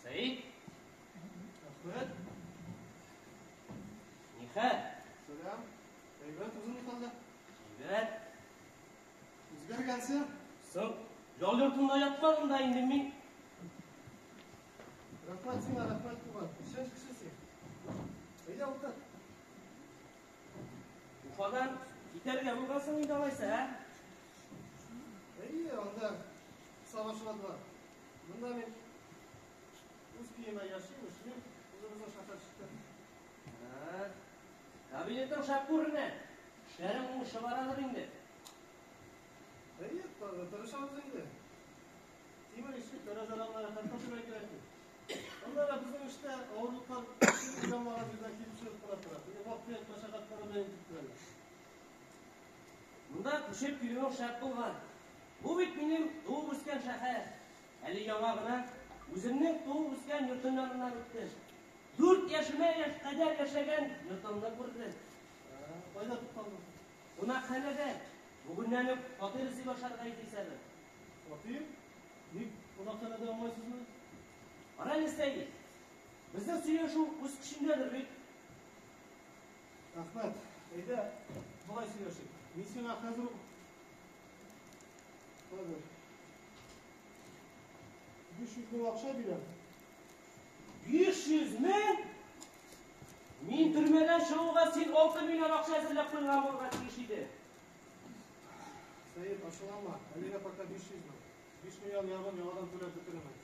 Сәид? Әхмәт? Нихәл? Сәлам. Әйбәт, үзең нихәлдә? Әйбәт. Үзгәргәнсең? Соң, ял йортында ятмадым да инде мин. Рәхмәт сиңа, рәхмәт, туган. Чын кеше син. Әйдә, утыр. Уфадан китәргә булгансың инде алайса, ә? Әйе, анда сабашладылар. Монда мин үз көемә яшим, эшлим, үзебезнең шәһәрчектә. Кабинетың шәп күренә. Эшләрең уңышлы барадыр инде. Әйе, тырышабыз инде. Тимер ишек, тәрәзә рамнары хәтта түбән кирәкми. Аннары безнең эштә авырлыклар уйламаган җирдән килеп чыгып кына тора. Теге вак-төяк мәшәкатьләре белән интектерәләр. Монда күчеп килүең шәп булган. Бу бит минем туып үскән шәһәр. Әле яңа гына үземнең туып үскән йортым яныннан үттем. 4 яшемә кадәр яшәгән йортымны күрдем. Кайда тукталдың? Кунакханәдә. Бүгеннән үк фатир эзли башларга иде исәбем. Фатир? Ник кунакханәдә уңайсызмы? Кара әле, Сәид. Безнең сөйләшү үз көчендәдер бит. Әхмәт, әйдә, болай сөйләшик. Мин сиңа хәзер үк хәзер 500 мең акча бирәм. 500 мең? Мин төрмәдән чыгуга син 6 миллион акча әзерләп куйган булырга тиеш иде. Сәет, ачуланма. Әлегә пока 500 мең. 5 миллион ярым яңадан түләп бетерермен.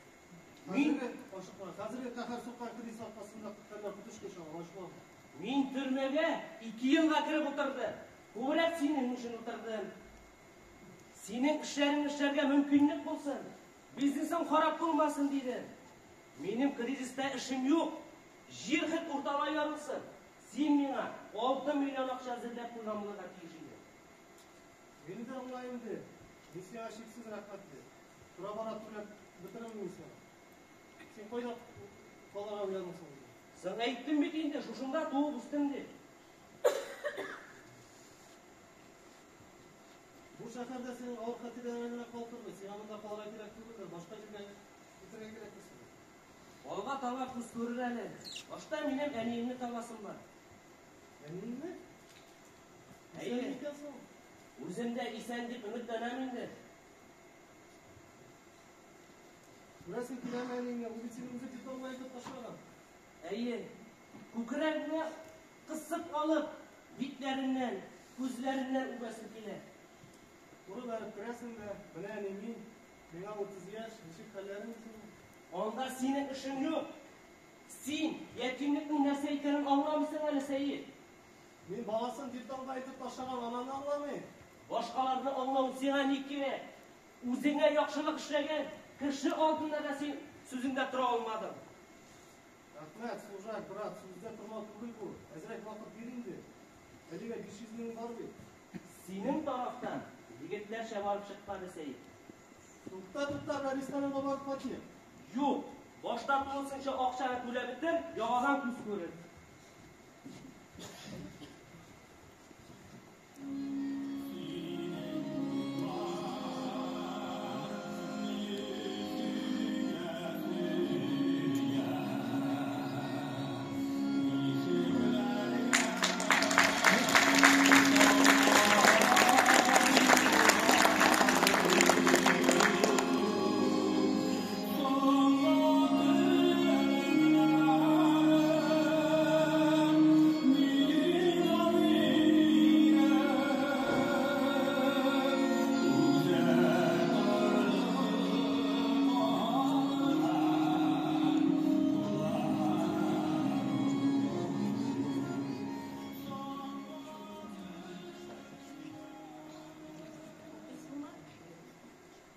Мин Хәзерге ашыкма. Хәзерге каһәр суккан кризис аркасында хәлләр коточкыч авыр, ачуланма. Мин төрмәгә 2 елга кереп утырдым. Күбрәк синең өчен утырдым. Синең эшләрең эшләргә мөмкинлек булсын. Бизнесың харап булмасын диде. Минем кризиста эшем юк. Җир хет урталай ярылсын. Син миңа 6 миллион акча әзерләп куйган булырга тиеш идең. Мине дә аңла инде. Мин сиңа чиксез рәхмәтле. Тора-бара түләп бетерермен мин сиңа. Син кайда калырга уйладың соң? Соң әйттем бит инде, шушында туып үстем дип. Бу шәһәрдә синең авыр хатирәләрең генә калдырмый. Сиңа монда калырга кирәк түгелдер, башка җиргә китәргә кирәктер сиңа. Алга таба күз күрер әле. Башта минем әниемне табасым бар. Әниеңне? Әйе. Исән микән соң? Үзем дә исән дип өметләнәм инде. Күрәсең киләме әниеңне? Ул бит сине үзе детдомга илтеп ташлаган. Әйе. Күкрәгенә кысып алып, битләреннән, күзләреннән үбәсем килә. Туры барып керәсең дә, менә әни мин, миңа 30 яшь, ничек хәлләрең синең? Анда синең эшең юк. Син ятимлекнең нәрсә икәнен аңламыйсың әле, Сәид. Мин баласын детдомга илтеп ташлаган ананы аңламыйм. Башкаларны аңлау сиңа ни кирәк? Үзеңә яхшылык эшләгән кеше алдында да син сүзеңдә тора алмадың. Рәхмәт, служак, брат, сүздә тормау түгел бу. Әзрәк вакыт бир инде. Әлегә 500 мең бар бит. Синең тарафтан егетләрчә барып чыкмады, Сәид. Тукта, тукта, Бористаның бабасы. кайтыйк. Юк, башта тулысынча акчаны түләп бетер, яңадан күз күрер.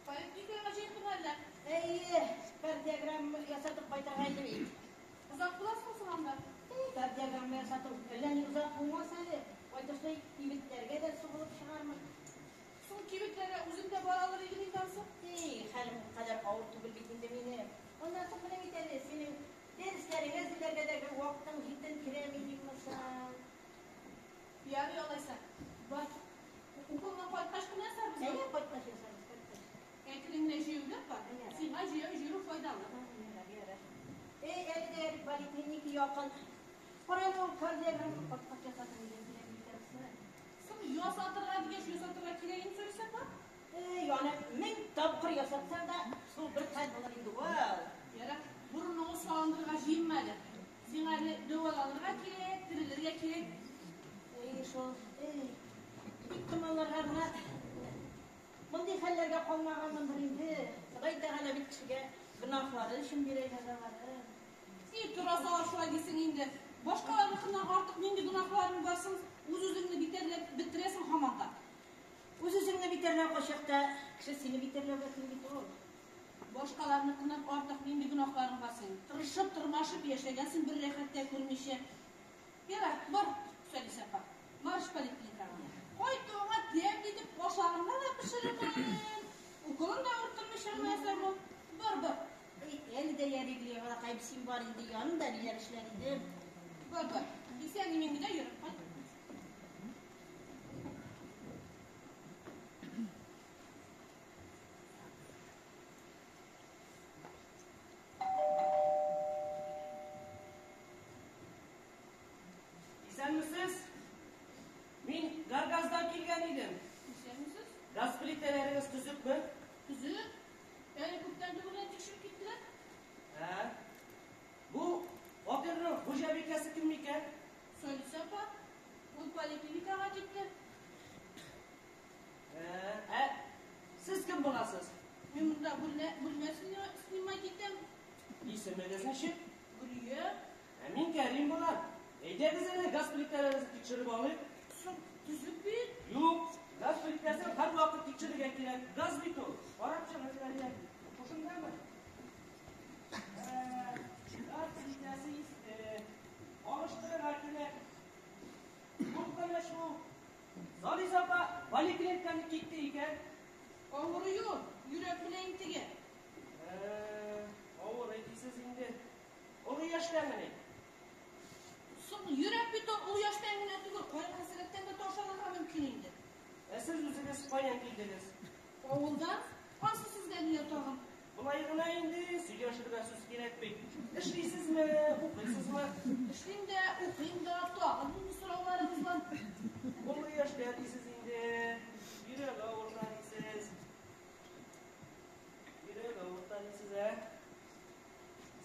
Поликлиникага җыендың әллә? Әйе, кардиограмма ясатып кайтырга иде бит. Озак буласың соң анда? Кардиограмма ясату әллә ни озак булмас әле. Кайтышлый кибетләргә дә сугылып чыгармын. Соң кибетләргә үзең дә бара алыр идең инде ансы. Эй, хәлем ул кадәр авыр түгел бит инде минем. Аннан соң менә бит әле синең дәресләреңә әзерләргә дә бер вакытың җитенкерәми димме соң. Ярый алайса. Бар. Уколыңнан кайткач кына ясарбыз. Әйе, кайткач ясарбыз, кайткач. Әкрен генә җәяүләп бар. Сиңа җәяү йөрү файдалы. Ярар, ярар. Эй, әле дә поликлиника якын. Кара әле ул кардиограмма кайткач ясатыр идем, диләр бит әле. Соң ясатырга дигәч, ясатырга кирәк инде Сөлисә апа. Эй, аны мең тапкыр ясатсаң да, шул бер хәл булыр инде ул. Ярар, борыныңны салындырырга җыенма әле. Сиңа әле дәваланырга кирәк, терелергә кирәк. Эй, шул, эй, бик томаларга гына мондый хәлләргә калмаганмындыр инде. Ходай Тәгалә бит кешегә гөнаһлары өчен бирә җәзалары. Син тора сала шулай дисең инде. Башкаларныкыннан артык нинди гөнаһларың бар соң? Үз-үзеңне битәрләп бетерәсең һаман да. Үз-үзеңне битәрләү кайчакта кеше сине битәрләүгә тиң бит ул. Башкаларныкыннан артык нинди гөнаһларың бар синең? Тырышып, тырмашып яшәгәнсең бер рәхәттә күрмичә. Ярар, бар, Сөлисә апа. Марш поликлиникага. Кайтуыңа тәмле итеп ашарыңны да пешерермен. Уколын да авырттырмыйча гына ясармын. Бар, бар. Эй, әле дә ярый Гөлия балакаем, син бар инде, янында ниләр эшләр идем. Бар, бар. Исән-имин генә йөреп кайт. Исәнмесез? Мин Горгаздан килгән идем. Исәнмесез? Газ плитәләрегез төзекме? Төзек. Әле күптән түгел генә тикшереп киттеләр. Ә? Бу фатирның хуҗабикәсе кем икән? Сөлисә апа, ул поликлиникага китте. Ә, сез кем буласыз? Мин монда бүлмә, бүлмә снимать итәм. Исемегез ничек? Гөлия. Ә мин Кәрим булам. Әйдәгез әле газ плитәләрегезне тикшереп алыйк. Соң төзек бит. Юк, газ плитәсен һәрвакыт тикшерергә кирәк. Газ бит ул. Карап чыгыгыз әле. Шушындамы? Ә, газ плитәсе иске. Алыштырырга кирәк. Күп кенә шул. Зализа апа поликлиниканы китте икән. Авыры юк, йөрәк белән интегә. Ә, авырый дисез инде. Олы яшьтәмени? Соң йөрәк бит ул олы яшьтән генә түгел, кайгы-хәсрәттән дә ташланырга мөмкин инде. Ә сез үзегез каян килдегез? Авылдан, ансы сезгә нигә тагын? Болай гына инде сөйләшергә сүз кирәк бит. Эшлисезме, укыйсызмы? Эшлим дә, укыйм да, тагын нинди сорауларыгыз бар? Олы яшьтә дисез инде. Йөрәк авырта дисез. Йөрәк авырта дисез, ә?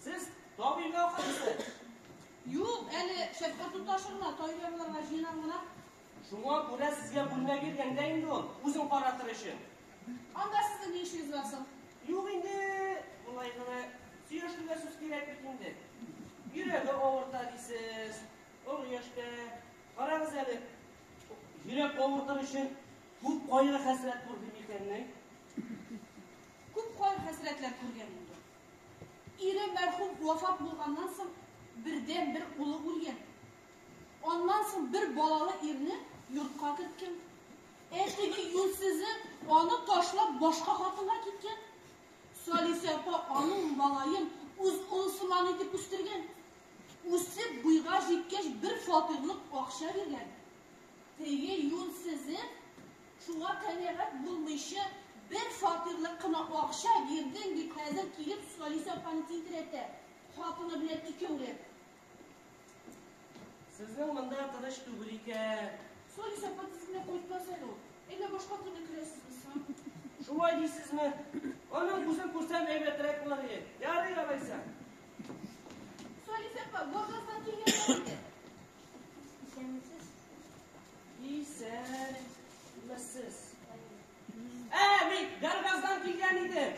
Сез табибка укыйсыз. Юк, әле шәфкать туташы гына, табиб булырга җыенам гына. Шуңа күрә сезгә бүлмә биргән дә инде ул, үзен каратыр өчен. Анда сезнең ни эшегез бар соң? Юк инде, болай гына сөйләшергә сүз кирәк бит инде. Йөрәге авырта дисез, олы яшьтә. Карагыз әле, йөрәк авыртыр өчен күп кайгы-хәсрәт күрде микәнни? Күп кайгы-хәсрәтләр күргән инде. Ире мәрхүм вафат булганнан соң бердән-бер улы үлгән. Аннан соң бер балалы ирне йортка керткән. Ә теге юньсезе аны ташлап башка хатынга киткән. Салисә апа аның малаен үз улы сыман итеп үстергән. Үсеп буйга җиткәч бер фатирлык акча биргән. Теге юньсезе шуңа канәгать булмыйча бер фатирлык кына акча бирдең дип хәзер килеп Салисә апаны тинтерәтә. Хатыны белән икәүләп. Сезнең монда тыныч түгел икән. Салисә апа тиз генә кайтмас әле ул. Әллә башка көнне керәсезме соң? Шулай дисезме? Аның үзен күрсәм әйбәтрәк булыр иде. Ярый алайса. Салисә апа, Горгаздан килгәннәр иде. Исәнмесез? Исәнмесез. Мин Горгаздан килгән идем.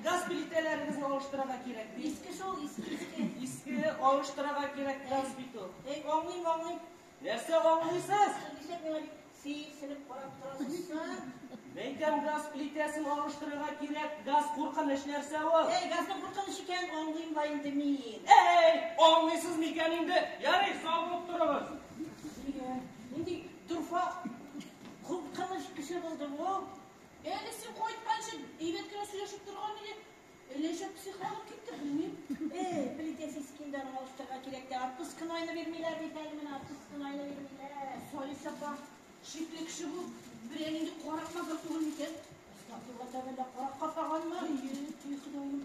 Газ плитәләрегезне алыштырырга кирәк бит. Иске шул, иске, иске. Иске алыштырырга кирәк газ бит ул. Эй, аңлыйм, аңлыйм. Нәрсә аңлыйсыз? Нишләп миңа бик сөенеп карап торасыз соң? Мәйтәм газ плитәсен алыштырырга кирәк, газ куркыныч нәрсә ул. Эй, газның куркыныч икән, аңлыйм ла инде мин. Эй, аңлыйсыз микән инде? Ярый, сау булып торыгыз. Нигә? Нинди дорфа куркыныч кеше булды бу? Әле син кайтканчы әйбәт кенә сөйләшеп торган идек. Әллә ничек психланып китте, белмим. Эй, плитәсе иске аны алыштырырга кирәк тә, отпускны бирмиләр бит әле менә, отпускны бирмиләр. Салисә апа, шикле кеше бу. Берәр нинди карак-мазар түгел микән? Әстәгъфирулла, тәбәллә, карак капаганмы? Әйе, эй, Ходаем.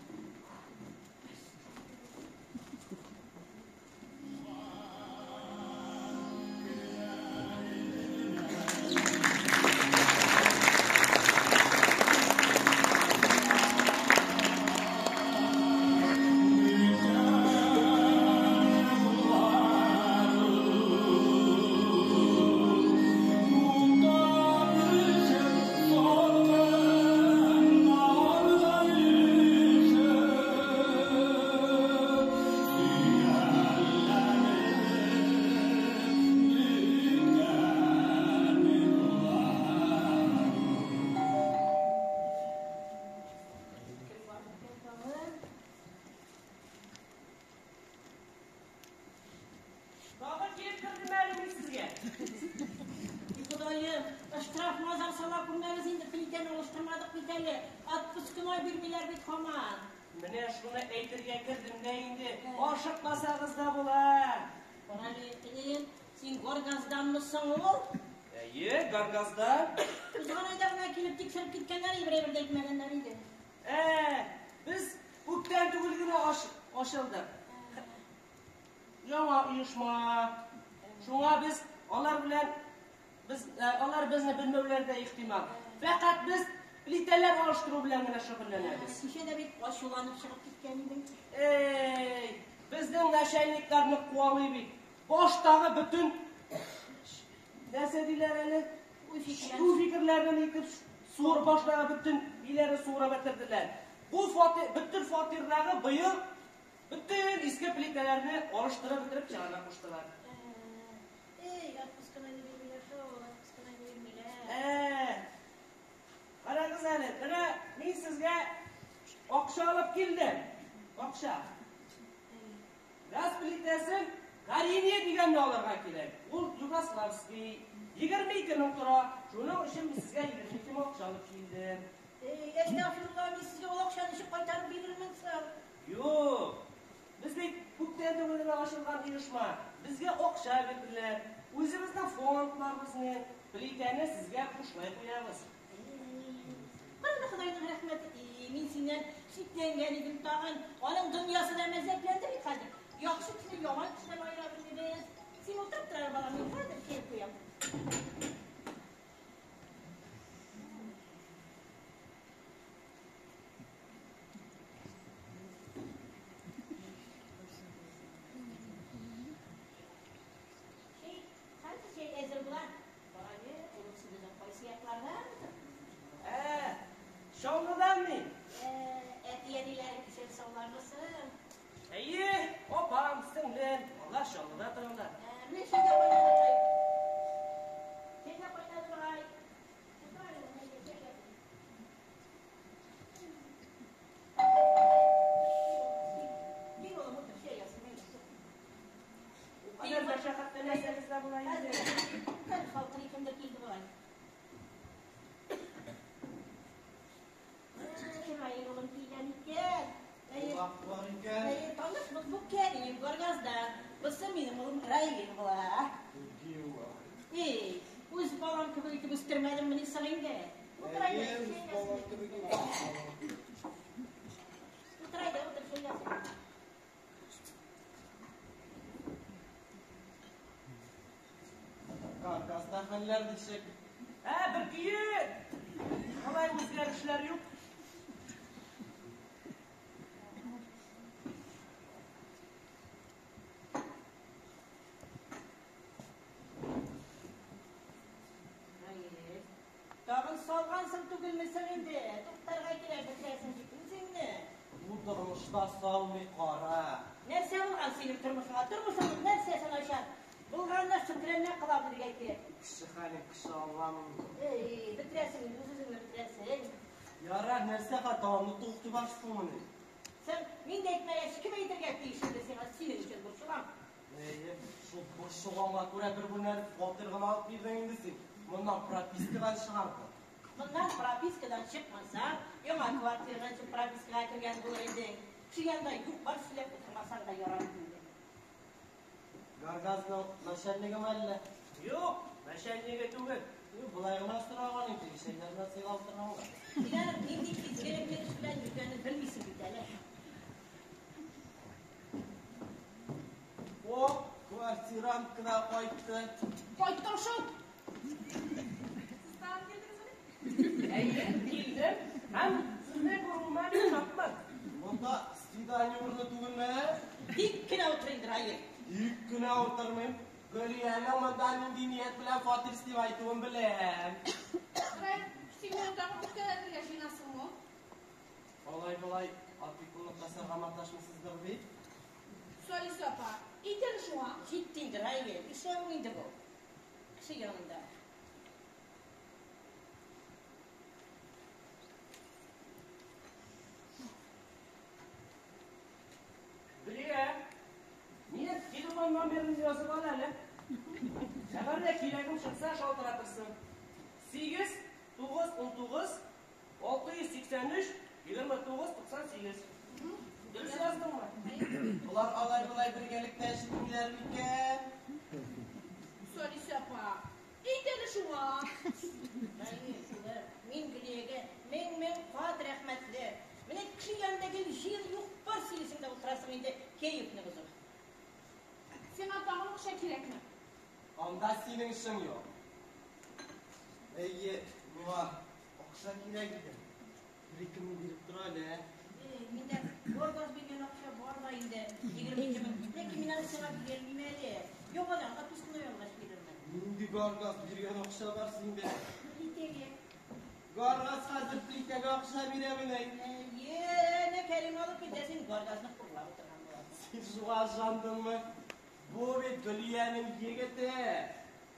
Кем бар микән тагын? Тагын килеп кердем әле мин сезгә. И Ходаем, штраф мазар сала күрмәгез инде, плитәне алыштырмадык бит әле. Отпускной бирмиләр бит һаман. Менә шуны әйтергә кердем дә инде. Ашыкмасагыз да була. Карале, энем, син Горгазданмы соң ул? Әйе, Горгаздан. Узган айда гына килеп тикшереп киткәннәр иде, берәр дә әйтмәгәннәр иде. Без күптән түгел генә ачылдык. Яңа оешма. Шуңа без алар белән без алар безне белмәүләре дә ихтимал. Фәкать без плитәләр алыштыру белән генә шөгыльләнәбез. Кичә дә бит ачуланып чыгып киткән идең. Эй, безнең начальникларны куалый бит. Баштагы бөтен нәрсә диләр әле? Уй фикерләр. Уй фикерләрен итеп суыр баштагы бөтен биләре суырып бетерделәр. Бу бөтен фатирлары быел бөтен иске плитәләрне алыштырып бетереп чыгарга куштылар. Эй, отпускны бирмиләр шул, отпускны бирмиләр. Карагыз әле, менә мин сезгә акча алып килдем. Акча. Газ плитәсен Горение дигәнне алырга кирәк. Ул югославский. 22 мең тора. Шуның өчен мин сезгә 22 мең акча алып килдем. Эй, әстәгъфирулла, мин сезгә ул акчаны ничек кайтарып бирермен соң? Юк. Без бит күптән түгел генә ачылган оешма. Безгә акча бирделәр. Үзебезнең фонд бар безнең. Плитәне сезгә бушлай куябыз. Кайда Ходайның рәхмәте? Мин синнән шикләнгән идем тагын. Аның дөньясы да мәзәкләнде бит хәзер. Яхшы кешене яман кешедән аера белмибез. Син утырып тор, балам, мин хәзер чәй куям. Чәй, хәзер чәй әзер була. Карале, улым, син безнең кайсы яклардан? Чаллыдан мин. Әти-әниләрең исән саулармы соң? Әйе, апам, сеңлем, алар Чаллыда торалар. Менә чәй дә кайнады бугай. Чәй дә кайнады бугай. Кил, улым, утыр, чәй ясыйм, әйдә. Кадәр мәшәкатьләнәсегез дә була инде. Хәзер халкы кемдер килде бугай. Раил улым килгән икән. Кунак бар икән. Әйе, танышмыз, бу Кәрим, Горгаздан. Бусы минем улым Раил була. Эй, үз балам кебек итеп үстермәдеңмени соң инде? Утыр әйдә, Әйе, үз балам кебек итеп. Утыр әйдә, утыр, чәйләсен. Горгазда хәлләр ничек? Ә, бер көе! Алай үзгәрешләр юк. Раил, тагын салгансың түгелме соң инде? Туктарга кирәк, бетерәсең бит үзеңне. Бу тормышта салмый кара. Нәрсә булган синең тормышыңа? Тормышыңның нәрсәсе начар? Булганына шөкранә кыла белергә кирәк. Кеше хәлен кеше аңламый. Эй, бетерәсең инде, үз-үзеңне бетерәсең. Ярар, нәрсә хатамны туктып ачсың моны? Син, мин дә әйтмәгәч, кем әйтергә тиеш инде сиңа? Синең өчен борчылам. Әйе, шул борчылганга күрә бер бүлмәле фатир гына алып бирдең инде син. Моннан пропискадан чыгарды. Моннан пропискадан чыкмасаң, яңа квартирага чыгып пропискага кергән булыр идең. Кеше янында юк бар сөйләп утырмасаң да ярар инде. Горгазның начальнигымы әллә? Юк, начальнигы түгел. Юк, болай гына сораган иде, чәйләр белән сыйлап торганга. Син аның нинди изгелекле кеше белән йөргәнен белмисең бит әле. О, квартирантка да кайтты. Кайттым шул. Сез тагын килдегезмени? Әйе, килдем. Һәм сезне күрүемә мин шатмын. Монда свидание урыны түгелме? Тик кенә утыр инде, Раил. Тик кенә утырмыйм. Гөлиянең монда нинди ният белән фатир дип әйтүен беләм. Раил, син мине тагын үпкәләтергә җыенасыңмы? Алай-болай опекунлык ясарга маташмыйсыздыр бит? Салисә апа, әйт әле шуңа. Җитте инде, Раил. Нишләвең инде бу? Кеше янында. Гөлия, минем телефон номерын язып ал әле. Әгәр дә кирәгем чыкса, шалтыратырсың. 8 9 19 683 29 98. Дөрес яздыңмы? Болар алай-болай бергәлектә эшлиләр микән? Салисә апа, әйт әле шуңа. Раил, улым, мин Гөлиягә мең-мең кат рәхмәтле. Менә кеше янында гел җил юк бар сөйлисең дә утырасың инде, кәефне бозып. Сиңа тагын акча кирәкме? Анда синең эшең юк. Әйе, миңа акча кирәк иде. Бер-ике мең биреп тор әле. Эй, миндә Горгаз биргән акча бар да инде, 22 мең. Ләкин мин аны сиңа бирәлмим әле. Яңадан отпускны алгач бирермен. Нинди Горгаз биргән акча бар синдә? Плитәгә. Горгаз хәзер плитәгә акча бирәмени? Әйе, Кәрим алып китә, син Горгазны хурлап утырган буласың. Син шуңа ышандыңмы? Бу бит Гөлиянең егете.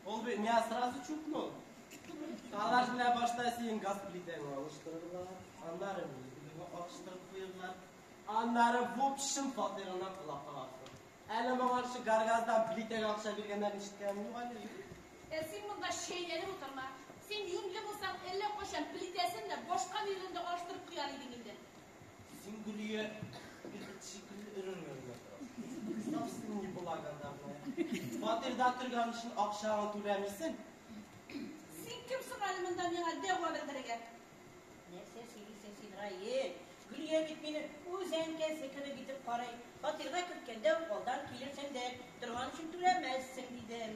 Ул бит меня сразу чукнул. Алар менә башта синең газ плитәңне алыштырырлар, аннары мебельне алыштырып куярлар, аннары в общем фатирыңнан колак кагарсың. Әле моңарчы Горгаздан плитәгә акча биргәннәрен ишеткәнем юк әле. Ә син монда чәйләнеп утырма. Син юньле булсаң, әллә кайчан плитәсен дә, башка мебелен дә алыштырып куяр идең инде. Син Гөлия бер эт шикелле өрергә генә торасың. Совсем неблагодарная. Фатирда торган өчен акчаңны түләмисең. Син кем соң әле монда миңа дәгъва белдерергә? Нәрсә сөйлисең син, Раил? Гөлия бит мине үз әнкәсе кебек итеп карый. Фатирга керткәндә үк алдан килерсең дә, торган өчен түләмәссең, дидем.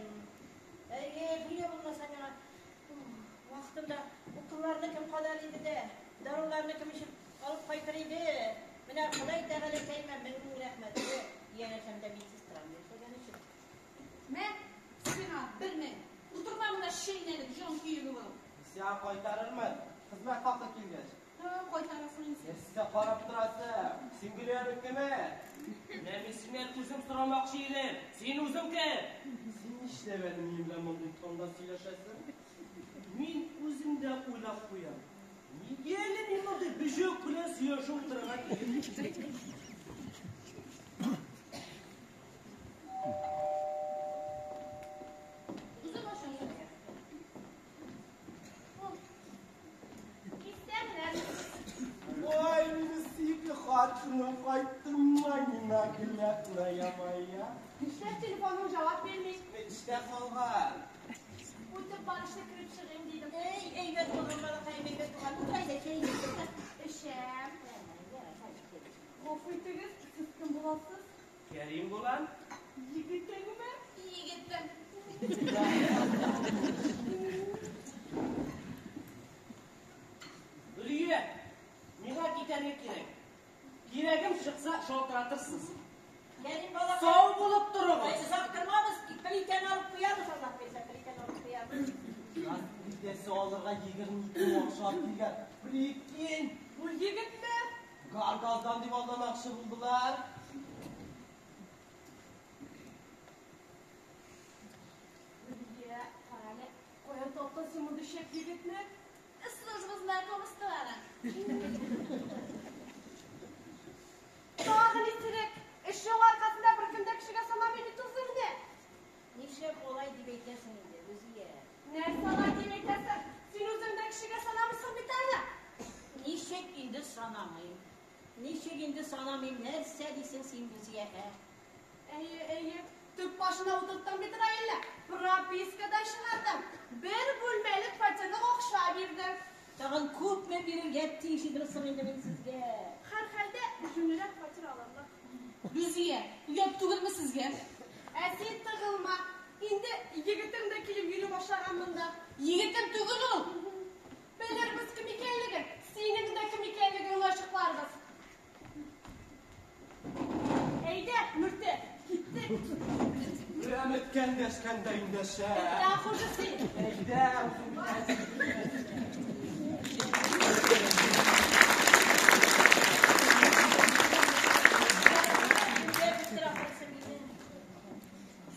Әйе, Гөлия булмаса миңа вакытында уколларны кем кадар иде дә, даруларны кем эчеп алып кайтыр иде. Менә Ходай Тәгалә Кәримә мең-мең рәхмәтле, янәшәмдә минсез торам яшәгән өчен. Мә, сиңа бер мең. Утырма монда чәйнәлеп, җан көеге булып. Сиңа кайтарырмын, хезмәт хакы килгәч. Һа, кайтарасың инде. Нәрсә карап торасың? Син Гөлиянең кеме? Менә мин синнән үзем сорамакчы идем. Син үзең кем? Син нишләп әле минем белән мондый тонда сөйләшәсең? Мин үзем дә уйлап куям. Нигә әле мин мондый бөҗәк белән сөйләшеп утырырга кирәк? Үзем ачам сиңа. Исәннәр. Ой, минем сөекле хатыным кайттым, ненаглядная моя. Нишләп телефоның җавап бирми? Эштә калган. Үтеп барышлы кереп чыгыйм дидем. Эй, әйбәт булган балакаем, әйбәт булган. Утыр әйдә, чәй эчеп. Эчәм. Гафу итегез, сез кем буласыз? Кәрим булам. Егетеңме? Егетем. Гөлия, миңа китәргә кирәк. Кирәгем чыкса, шалтыратырсыз. Кәрим балакаем. Сау булып торыгыз. Озак тормабыз, плитәне алып куябыз, Аллаһ бирсә, плитәне алып куябыз. Газ плитәсе алырга 22 акча килгән. Прикинь, Ул егетме? Газдан дип алдамакчы булдылар. Гөлия, карале, кая таптың син мондый шәп егетне? Служба знакомства аның. Тагын исерек. Эшең аркасында беркем дә кешегә санамый бит үзеңне. Нишләп алай дип әйтәсең инде, Рүзия? Нәрсә алай дип әйтәсең? Син үзең дә кешегә санамыйсың бит әле. Ничек инде санамыйм? Ничек инде санамыйм? Нәрсә дисең син, Рүзия, ә? Әйе, әйе. Төп башына утырттың бит Раилне. Пропискадан чыгардың. Бер бүлмәле фатирга акча бирдең. Тагын күпме бирергә тиеш идем соң инде мин сезгә? Һәрхәлдә җүнлерәк фатир алырлык. Рүзия, оят түгелме сезгә? Ә син тыгылма. Инде егетең дә килеп йөри башлаган монда. Егетем түгел ул. Белербез кем икәнлеген, синең дә кем икәнлегеңне ачыкларбыз. Әйдә, Мөртә, киттек. Рәметкән дәшкәндә индәшә. Эттән хуже син. Әйдә, үзең беләсең. Әйдә, бетерә калсын мине.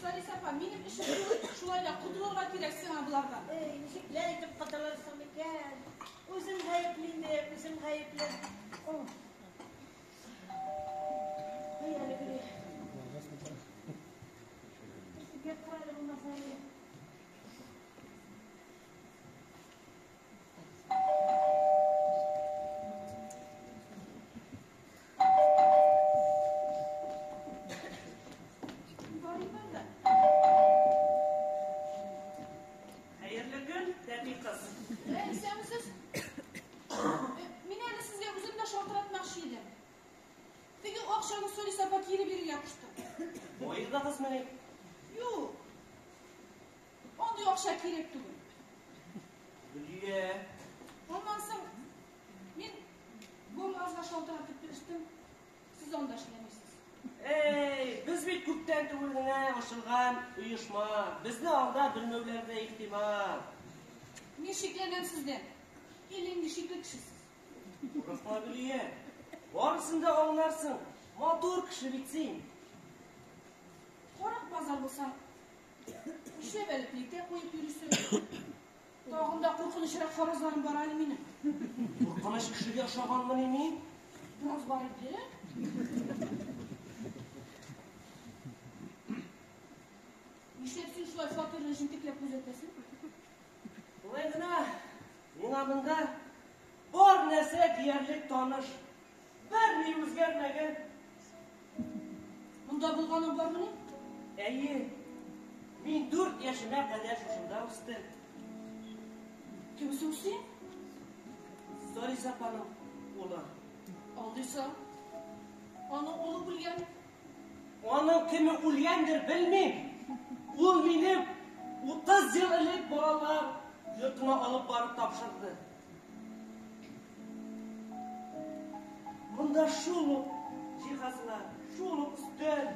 Салис апа, минем эшем түгел, шулай да котылырга кирәк сиңа болардан. Эй, ничекләр итеп котылырсың микән? Үзем гаепле инде, үзем гаепле. О. Ай, әле Гөлия. Сикәп тора әле булмаса әле. Барыйм анда. Хәерле көн, тәти кыз. Исәнмесез? Мин әле сезгә үзем дә шалтыратмакчы идем. Теге акчаны Солис апа кире бирергә кушты. Баедыгызмыни? Юк. Андый акча кирәк түгел. Гөлия, Аннан соң мин Гомазга шалтыратып белештем. Сез анда эшләмисез. Эй, без бит күптән түгел генә ачылган оешма. Безне анда белмәүләре дә ихтимал. Мин шикләнәм сездән. Әллә инде шикле кешесез. Курыкма, Гөлия. Барысын да аңларсың. Матур кеше бит син. Карак базар булсаң, нишләп әле плитә куеп йөрисең? Тагын да куркынычрак фаразларым бар әле минем. Куркыныч кешегә охшаганмыни мин? Бераз бар иде. Нишләп син шулай фатирны җентекләп күзәтәсең? Шулай гына, миңа монда бар нәрсә диярлек таныш. Берни үзгәрмәгән. Монда булганың бармыни? Әйе, мин 4 яшемә кадәр шушында үстем. Кем соң син? Салис апаның улы. Алдыйсың. Аның улы үлгән. Аның кеме үлгәндер белмим. Ул мине 30 ел элек балалар йортына алып барып тапшырды. Монда шул ук җиһазлар, шул ук өстәл,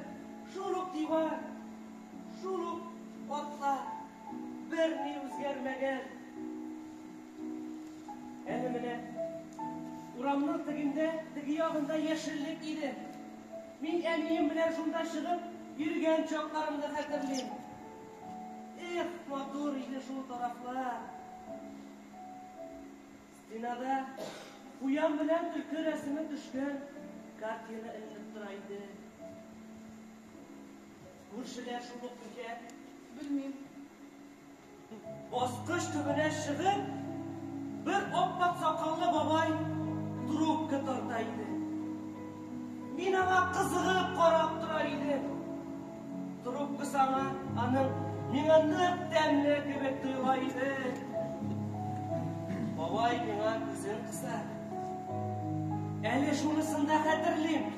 шул ук диван, шул ук атлар. Берни үзгәрмәгән. Әле менә урамның тегендә, теге ягында яшеллек иде. Мин әнием белән шунда чыгып йөргән чакларымны хәтерлим. Эх, матур иде шул тарафлар. Стенада куян белән төлке рәсеме төшкән картина эленеп тора иде. Күршеләр шул ук микән? Белмим. Баскыч төбенә чыгып, бер ап-ак сакаллы бабай трубка тарта иде. Мин аңа кызыгып карап тора идем. Трубкасы аңа аның миңа нык тәмле кебек тоела иде. Бабай миңа күзен кыса. Әле шунысын да хәтерлим.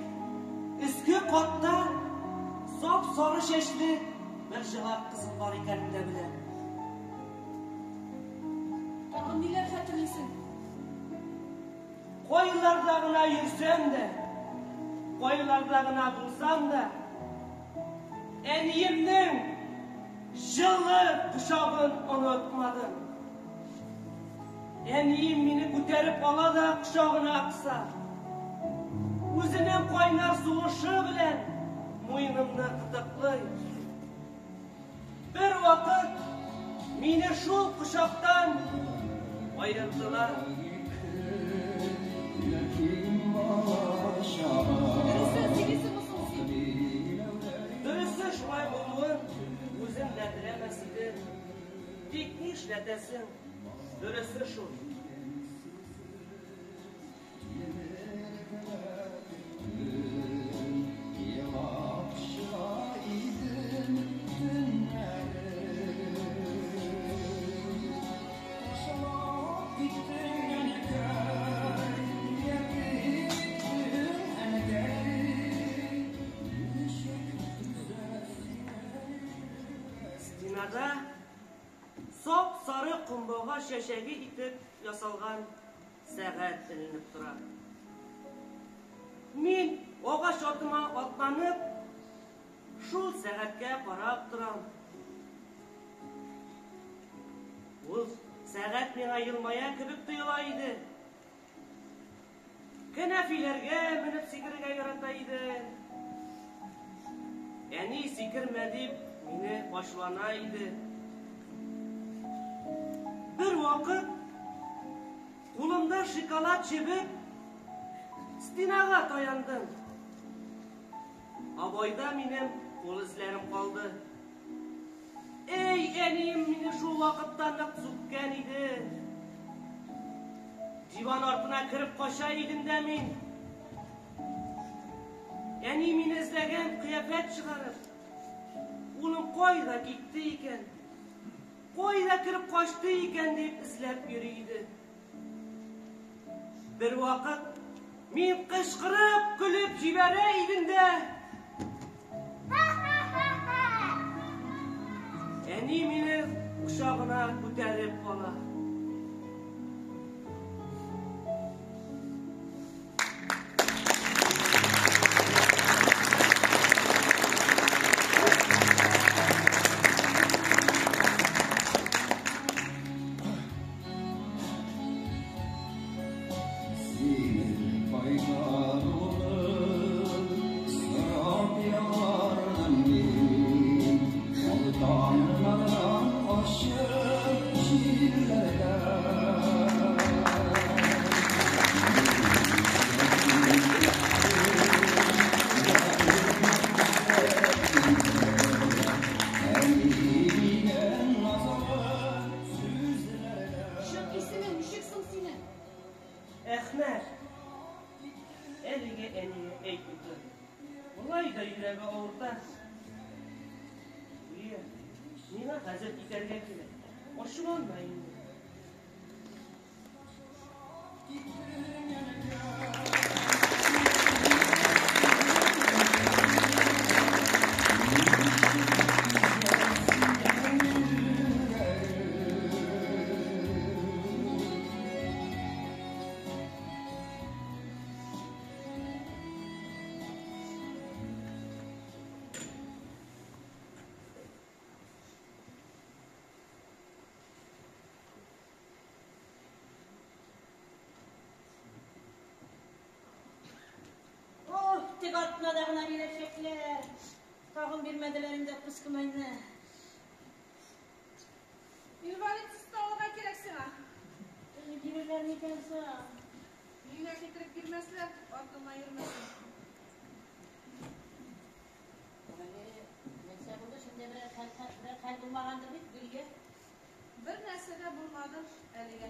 Өске катта сап-сары чәчле бер җылак кызым бар икәнен дә беләм. Тагын ниләр хәтерлисең? Кайларда гына йөрсәм дә, кайларда гына булсам да, әниемнең җылы кочагын онытмадым. Әнием мине күтәреп ала да кочагына кыса. Үзенең кайнар сулышы белән муенымны кытыклый. Бер вакыт мине шул кочактан аердылар. Дөресен сөйлисеңме соң син? Дөресе шулай булуын үзем дә теләмәс идем. Тик нишләтәсең? Дөресе шул. Стенада сап-сары комбага чәчәге итеп ясалган сәгать эленеп тора. Мин агач атыма атланып, шул сәгатькә карап торам. Ул сәгать миңа елмая кебек тоела иде. Кәнәфиләргә менеп сикерергә ярата иде. Әни сикермә дип мине ачулана иде. Бер вакыт кулымда шоколад чебеп стенага таяндым. Обойда минем кул эзләрем калды. Эй, әнием мине шул вакытта нык сүккән иде. Диван артына кереп кача идем дә мин. Әни мине эзләгән кыяфәт чыгарып, улым кайда китте икән, кайда кереп качты икән дип эзләп йөри иде. Бер вакыт мин кычкырып көлеп җибәрә идем дә, әни мине кочагына күтәреп ала. Чын исемең ничек соң синең? Әхмәт, әлегә әнигә әйтми тор. Болай да йөрәге авырта. Гүя, миңа хәзер китәргә кирәк. Ачуланма инде. Ох, тик атнада гына бирәчәкләр. Тагын бирмәделәр инде отпускнойны. Инвалид алырга кирәк сиңа. Бирерләр микән соң? Өеңә китереп бирмәсләр, артыңнан йөрмәсен. Әле нәрсә булды? Шунда берәр хәл, берәр хәл булмагандыр бит, Гөлия? Бер нәрсә дә булмады әлегә.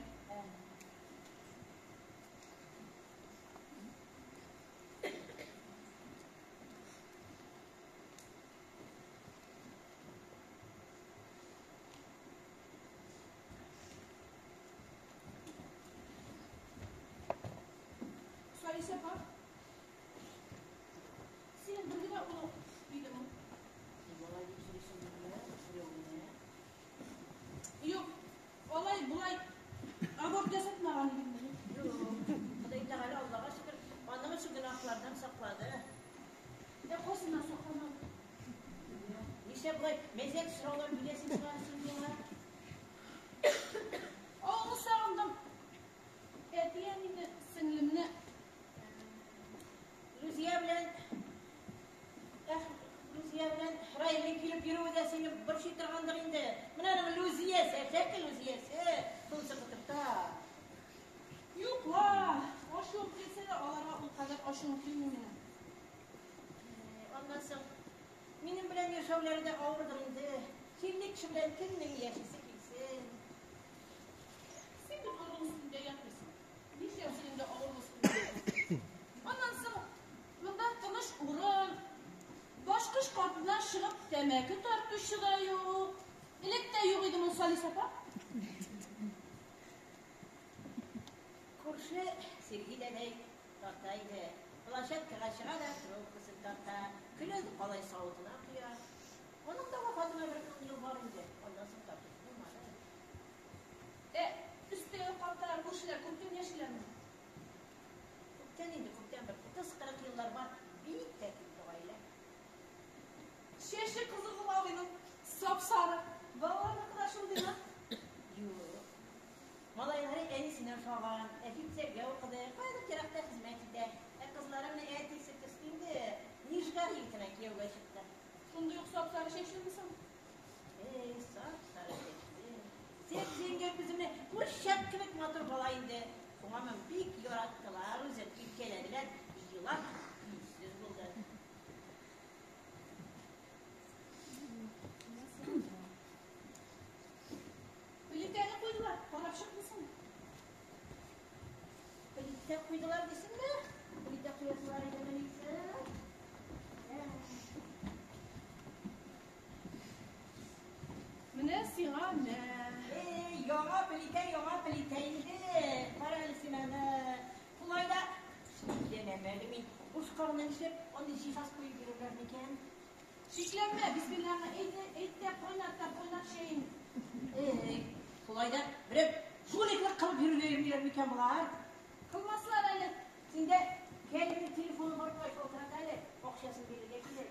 Нишләп болай мәзәк сораулар бирәсең син миңа? Авылны сагындым. Әти-әнине, сеңлемне. Лүзия белән Лүзия белән Раилнең килеп йөрүе дә сине борчый торгандыр инде. Менә аның Лүзиясе, әшәке Лүзиясе, шунысы котырта. Юк ла, ачуым килсә дә, аларга ул кадәр ачуым килми минем. Аннан соң минем белән яшәүләре дә авырдыр инде. Чирле кеше белән кемнең яшисе килсен? Син бит авыру өстендә ятмыйсың. Нишләп синең дә авыру өстендә ятасың? Аннан соң монда тыныч урын. Башкыш катыннан чыгып тәмәке тартучы да юк. Элек тә юк иде ул Салис апа. Күрше Сергей дәдәй тарта иде. Площадкага чыга да трубкасын тарта, көлен калай савытына куя. Аның да вафатына бер ун ел бар инде. Аннан соң тартучы булмады. Ә өстәге каттагы күршеләр күптән яшиләрме? Күптән инде, күптән бер 30-40 еллар бар. Бик тәртипле гаилә. Чәче кызыл абыйның сап-сары. Балаларныкы да шундыймы? Юк. Малайлары әнисенә ошаган, офицергә укыды, каядыр еракта хезмәт итә. Ә кызлары менә әтисе төсле инде, Нижгар егетенә кияүгә чыкты. Шундый ук сап-сары чәчлеме соң? Эй, сап-сары чәчле. Зәп-зәңгәр күземне курчак кебек матур бала инде. Шуңа мин бик яраттылар үзен, иркәләделәр, елап көйсез булды. Плитәне куйдылар, карап чыкмыйсың. Плитә куйдылар дисеңме? Плитә куясылар иде мени? Менә сиңа мә. Эй, яңа плитә, яңа плитә инде. Кара әле син аны. Шулай да шикләнәм әле мин. Бушка гына нишләп андый җиһаз куеп йөриләр микән? Шикләнмә, бисмиллаһны әйт, әйт тә кайнат та кайнат чәен. Эй, шулай да берәр жуликлык кылып йөрергә йөрмиләр микән болар? Кылмаслар әле. Синдә Кәримнең телефоны бар бугай, шалтырат әле, акчасын бирергә кирәк.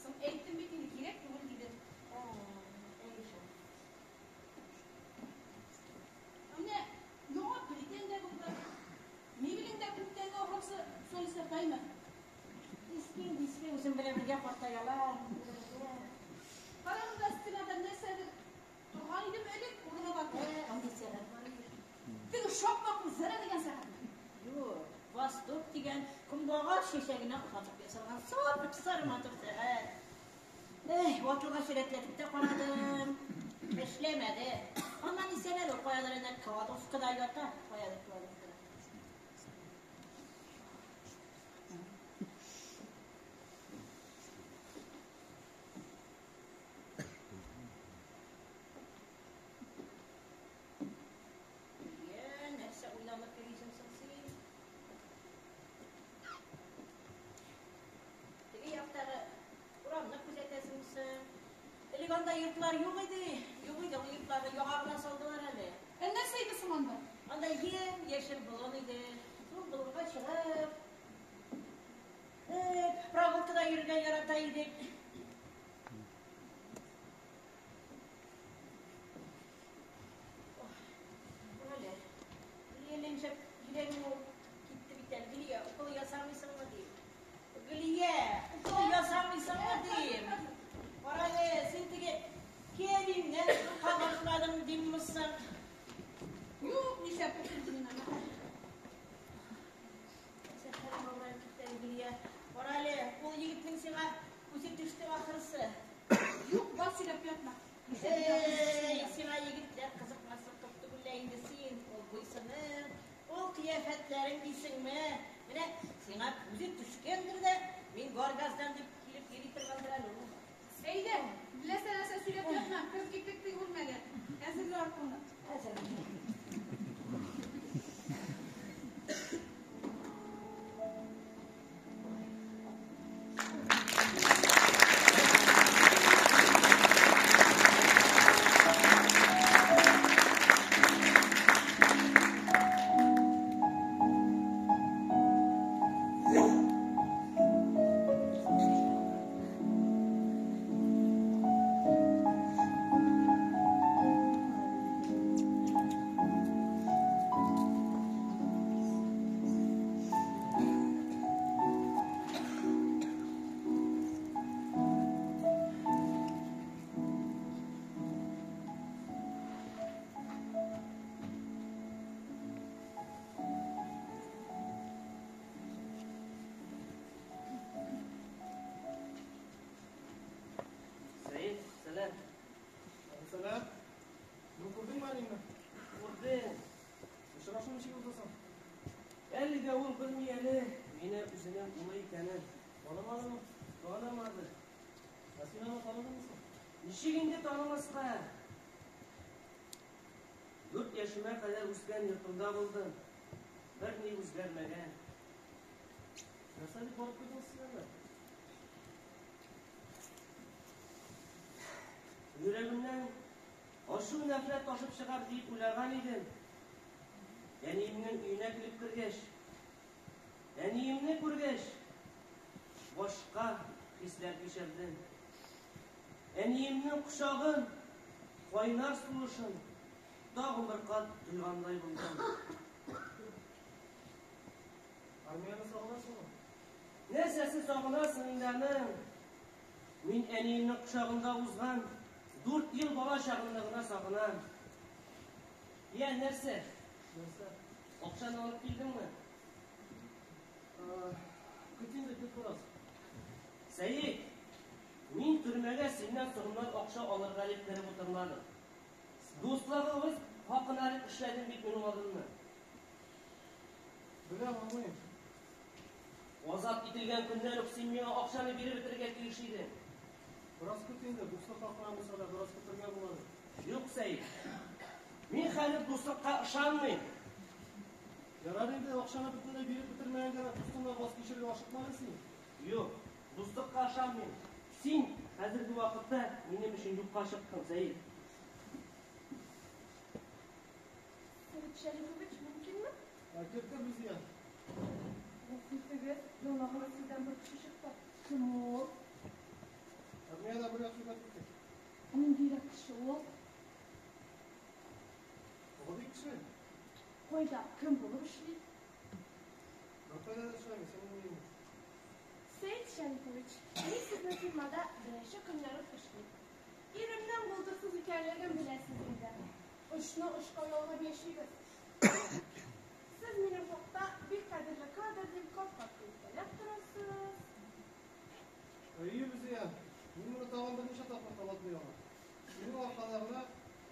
Соң әйттем бит инде, кирәк түгел дидем. Әй шул. Менә яңа плитәң дә булды. Мебелең дә күптәнге ахрысы Салис апаймы? Иске инде, иске, үзем белән бергә картаялар. Карагыз да стенада нәрсәдер торган идеме элек, урыны бар түгел. Андый сәгать бар иде. Теге шакмаклы зәрә дигән сәгатьме? Юк, Восток дигән көнбагыш чәчәгенә охшатып ясалган сап-сары матур сәгать. Эй, ватылгач рәтләтеп тә карадым. Эшләмәде. Аннан исән әле ул каядыр әнә кладовкада ята, каядыр кладовкада. Гөлия, нәрсә уйланып йөрисең соң син? Теге яктагы урамны күзәтәсеңме соң? Элек анда йортлар юк иде. Юк иде, ул йортларны яңа гына салдылар әле. Ә нәрсә иде соң анда? Анда ем-яшел болын иде. Шул болынга чыгып, прогулкада йөрергә ярата идек. Әле, Гөлия нишләп йөрәгең ул китте бит әле. Гөлия, укол ясамыйсыңмы дим. Гөлия, укол ясамыйсыңмы дим. Кара әле, син теге Кәримнән курка башладың димме соң? Юк, нишләп куркыйм мин аны? Сәхәрем авырайып китте әле, Гөлия. Кара әле, ул егетнең сиңа күзе төште ахрысы. Юк, бар сөйләп ятма. Эй, сиңа егетләр кызыкмаслык күп түгел лә инде син. Ул буй-сының, ул кыяфәтләрең дисеңме? Менә сиңа күзе төшкәндер дә, мин Горгаздан дип килеп йөри торгандыр әле ул. Әйдә, теләсә нәрсә сөйләп ятма, кереп киттек теге бүлмәгә. Әзерлә аркаңны. Әзер. Танымадымы? Танымады. Ә син аны таныдыңмы соң? Ничек инде танымаска? 4 яшемә кадәр үскән йортымда булдым. Берни үзгәрмәгән. Нәрсә дип барып куйдың син анда? Йөрәгемнән ачу нәфрәт ташып чыгар дип уйлаган идем. Әниемнең өенә килеп кергәч, әниемне күргәч, башка хисләр кичердем. Әниемнең кочагын, кайнар сулышын тагын бер кат тойгандай булдым. Армияне сагынасыңмы? Нәрсәсен сагынасың инде аның? Мин әниемнең кочагында узган 4 ел бала чагымны гына сагынам. Я, нәрсә? Нәрсә? Акчаны алып килдеңме? Көт инде, көт бераз. Сәет, мин төрмәгә синнән соңыннан акча алырга дип кереп утырмадым. Дуслыгыбыз хакына дип эшләдем бит мин ул адымны. Беләм, аңлыйм. Азат ителгән көннән үк син миңа акчаны биреп бетерергә тиеш идең. Бераз көт инде, дуслык хакына булса да бераз көтергә булады. Юк, Сәет. Мин хәзер дуслыкка ышанмыйм. Ярар инде, акчаны бөтенләй биреп бетермәгәнгә дә дустыңнан ваз кичергә ашыкма әле син. Юк, дуслыкка ышанмыйм. Син хәзерге вакытта минем өчен юкка чыктың, Сәет. Сәет Шәрифович, мөмкинме? Кер, кер, Люзия. Гафу итегез, яңа гына сездән бер кеше чыкты. Кем ул? Армиядә бергә хезмәт иттек. Ниндирәк кеше ул? Гади кеше. Кайда, кем булып эшли? Беркайда да эшләми, синең өеңдә. Сәет Шәрифович, мин сезнең фирмада беренче көннән үк эшлим. Иремнең булдыксыз икәнлеген беләсез инде. Очны очка ялгап яшибез. Сез минем хакта бик кадерле кадр дип кат-кат әйтәләп торасыз. Әйе, Люзия, мин моны тагын берничә тапкыр кабатлый алам. Синең аркада гына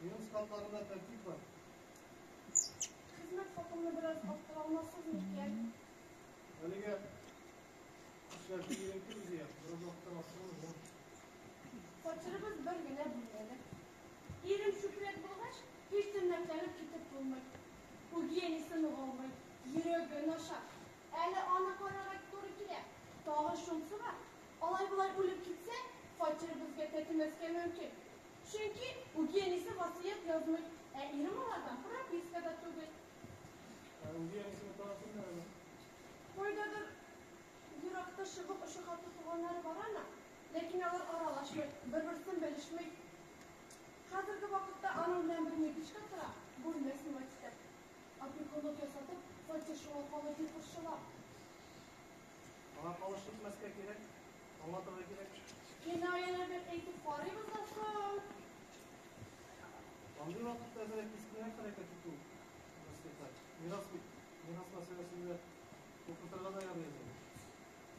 минем складларымда тәртип бар. Хезмәт хакымны бераз арттыра алмассыз микән? Әлегә эшләр киеренке, Люзия, бераз вакыттан арттырырмын. Фатирыбыз бер генә бүлмәле. Ирем чүпрәк булгач, һич төннәкләнеп китеп булмый. Үги әнисе ныгылмый, йөрәге начар. Әле аны карарга туры килә. Тагын шунысы бар. Алай-болай үлеп китсә, фатир безгә тәтемәскә мөмкин. Чөнки үги әнисе васыять язмый, ә ирем алардан прописка да түгел. Ә үги әнисенең тагын кемнәр әле? Кайдадыр еракта чыбык очы хаты туганнары бар ана, ләкин алар аралашмый, бер-берсен белешми. Хәзерге вакытта аның белән бер медичка тора, бүлмә снимать итә. Опекунлык ясатып, фатир шуңа калыр дип борчыла. Аңа калыш итмәскә кирәк, аңлатырга кирәк. Кинаяны бер әйтеп карыйбыз да соң. Андый вакытта әзрәк кискенрәк хәрәкәт итү мәслихәт. Мирас бит, мирас мәсьәләсендә куркытырга да ярый әзрәк.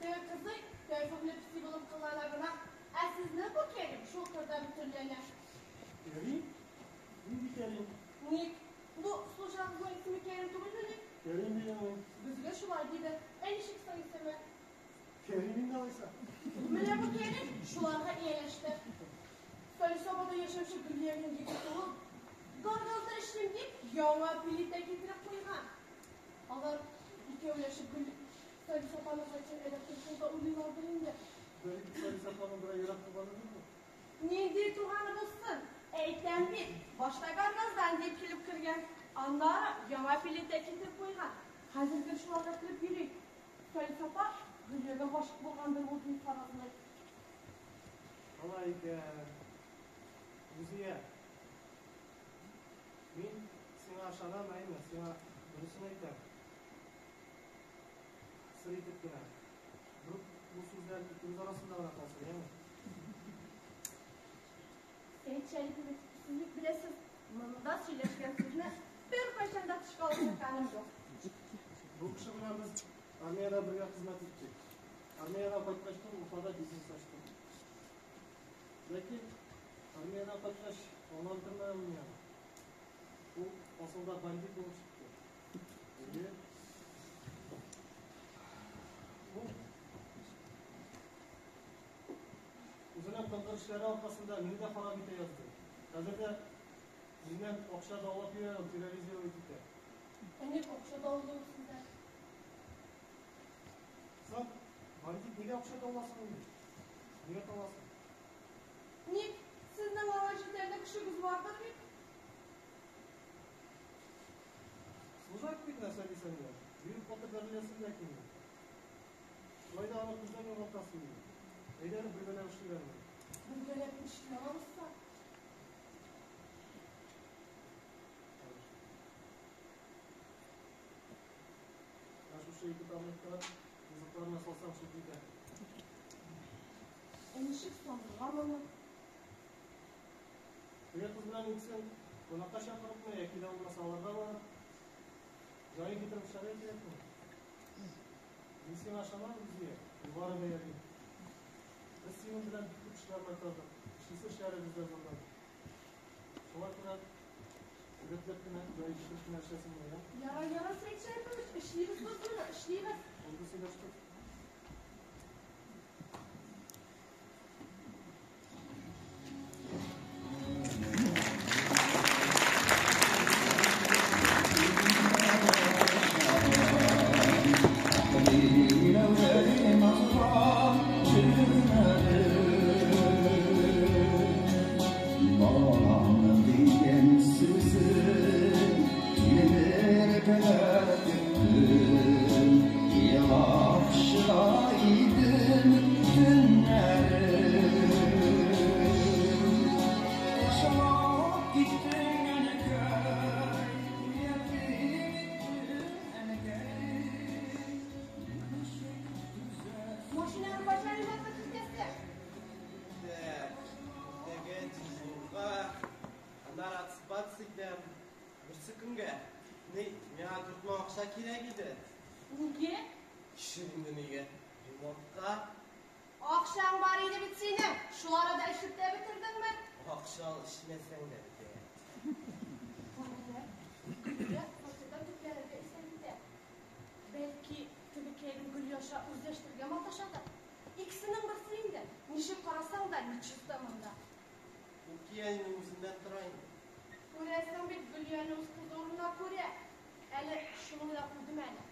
Теге кызый тәүфыклы песи булып кылана гына, ә сезнең бу Кәрим шул кырда бөтенләнә. Кәрим? Нинди Кәрим? Ник? Бу служанканың исеме Кәрим түгелмени? Кәрим дигән ул. Безгә шулай диде. Ә ничек соң исеме? Кәрим инде алайса. Менә бу Кәрим шуларга ияләште. Салисабада яшәүче Гөлиянең егете ул. Горгазда эшлим дип, яңа плитә китереп куйган. Алар икәүләшеп Гөл Салисапаны фатир эләктереп шунда уйлыйлардыр инде. Бәлки Салисапаның берәр ерак туганыдыр бу? Нинди туганы булсын? Әйтәм бит, башта Горгаздан дип килеп кергән, аннары яңа плитә китереп куйган. Хәзер гел шуларга кереп йөри. Салисапа Гөлиягә гашык булгандыр ул дип фаразлый. Алай икән. Гүзия, мин сиңа ышанам, әйме, сиңа дөресен әйтәм. Сер итеп кенә. Бу сүзләр икебез арасында гына калсын, яме? Сәет Шәрифович, сез бит беләсез, монда сөйләшкән сүзне беркайчан да тышка алып чыкканым юк. Бу кеше белән без армиядә бергә хезмәт иттек. Армиядән кайткач та Уфада бизнес ачтык. Ләкин армиядән кайткач аңлап бетермәдем мин аны. Ул асылда бандит булып чыкты. Әйе. Бу Үзенең кыңгыр эшләре аркасында мине дә харап итә язды. Хәзер дә миннән акча даулап йөри ул, терроризировать итә. Ә ник акча даулый ул сездән? Соң, бандит нигә акча дауласын инде? Нигә таласын? Ник? Сезнең аңа җитәрлек көчегез бардыр бит? Служак бит нәрсә дисәң дә. Бөек каты бәреләсең дә килми. Шулай да аны күздән югалтасың инде. Әйдә әле бергәләп эшлик әле. Бергәләп эшли алабызса? Менә шушы ике таблетканы ризыкларына салсаң шул җитә. Ә ничек салырга моны? Теге кыз белән икесен кунакка чакырыпмы яки дә булмаса аларга барып, җаен китереп эшләргә кирәк моны. Мин сиңа ышанам, Рузия, югары бәялим. Без синең белән бик күп эшләр майтардык, эшлисе эшләребез дә зурдан. Шуңа күрә рәтләп кенә, җаен китереп кенә эшләсең моны, я? Ярар, ярар, Сәет Шәрипович, эшлибез без моны, эшлибез. Булды, сөйләштек. Машинаны кайчан ремонтка кертәсе? Так, иртәгә дежурга, аннары отсыпаться итәм. Берсе көнгә. Ни, миңа 4000 акча кирәк иде. Нигә? Кичер инде нигә? Ремонтка. Акчаң бар иде бит синең. Шул арада эчеп тә бетердеңме? Акча ал, эчмәсәң дә бетә. Гөлия, Гөлия фатирдан төпләнергә исәп итә. Бәлки, тебекәйнең Гөльяша үзләштерергә маташадыр. Икесенең берсе инде. Ничек карасаң да, нечисто монда. Ул кияүнең үзеннән тора инде. Күрәсең бит, Гөлияне үз кызы урынына күрә. Әле шуны уйлап куйдым әле.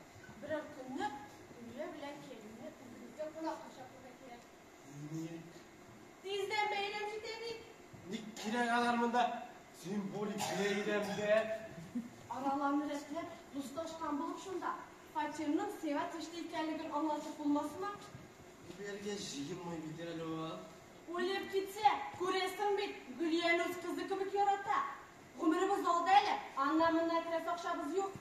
Берәр көнне Гөлия белән кияүне үзебезгә кунакка чакырырга кирәк. Ник? Тиздән бәйрәм җитә бит. Ник кирәк алар монда символик бәйрәмдә? Араларны рәтләп, дуслашкан булып шунда. Фатирның сиңа тиешле икәнлеген аңлатып булмасмы? Бергә җыенмый бит әле ул. Үлеп китсә, күрәсең бит, Гөлияне үз кызы кебек ярата. Гомеребез алда әле, аннан-моннан керәсе акчабыз юк.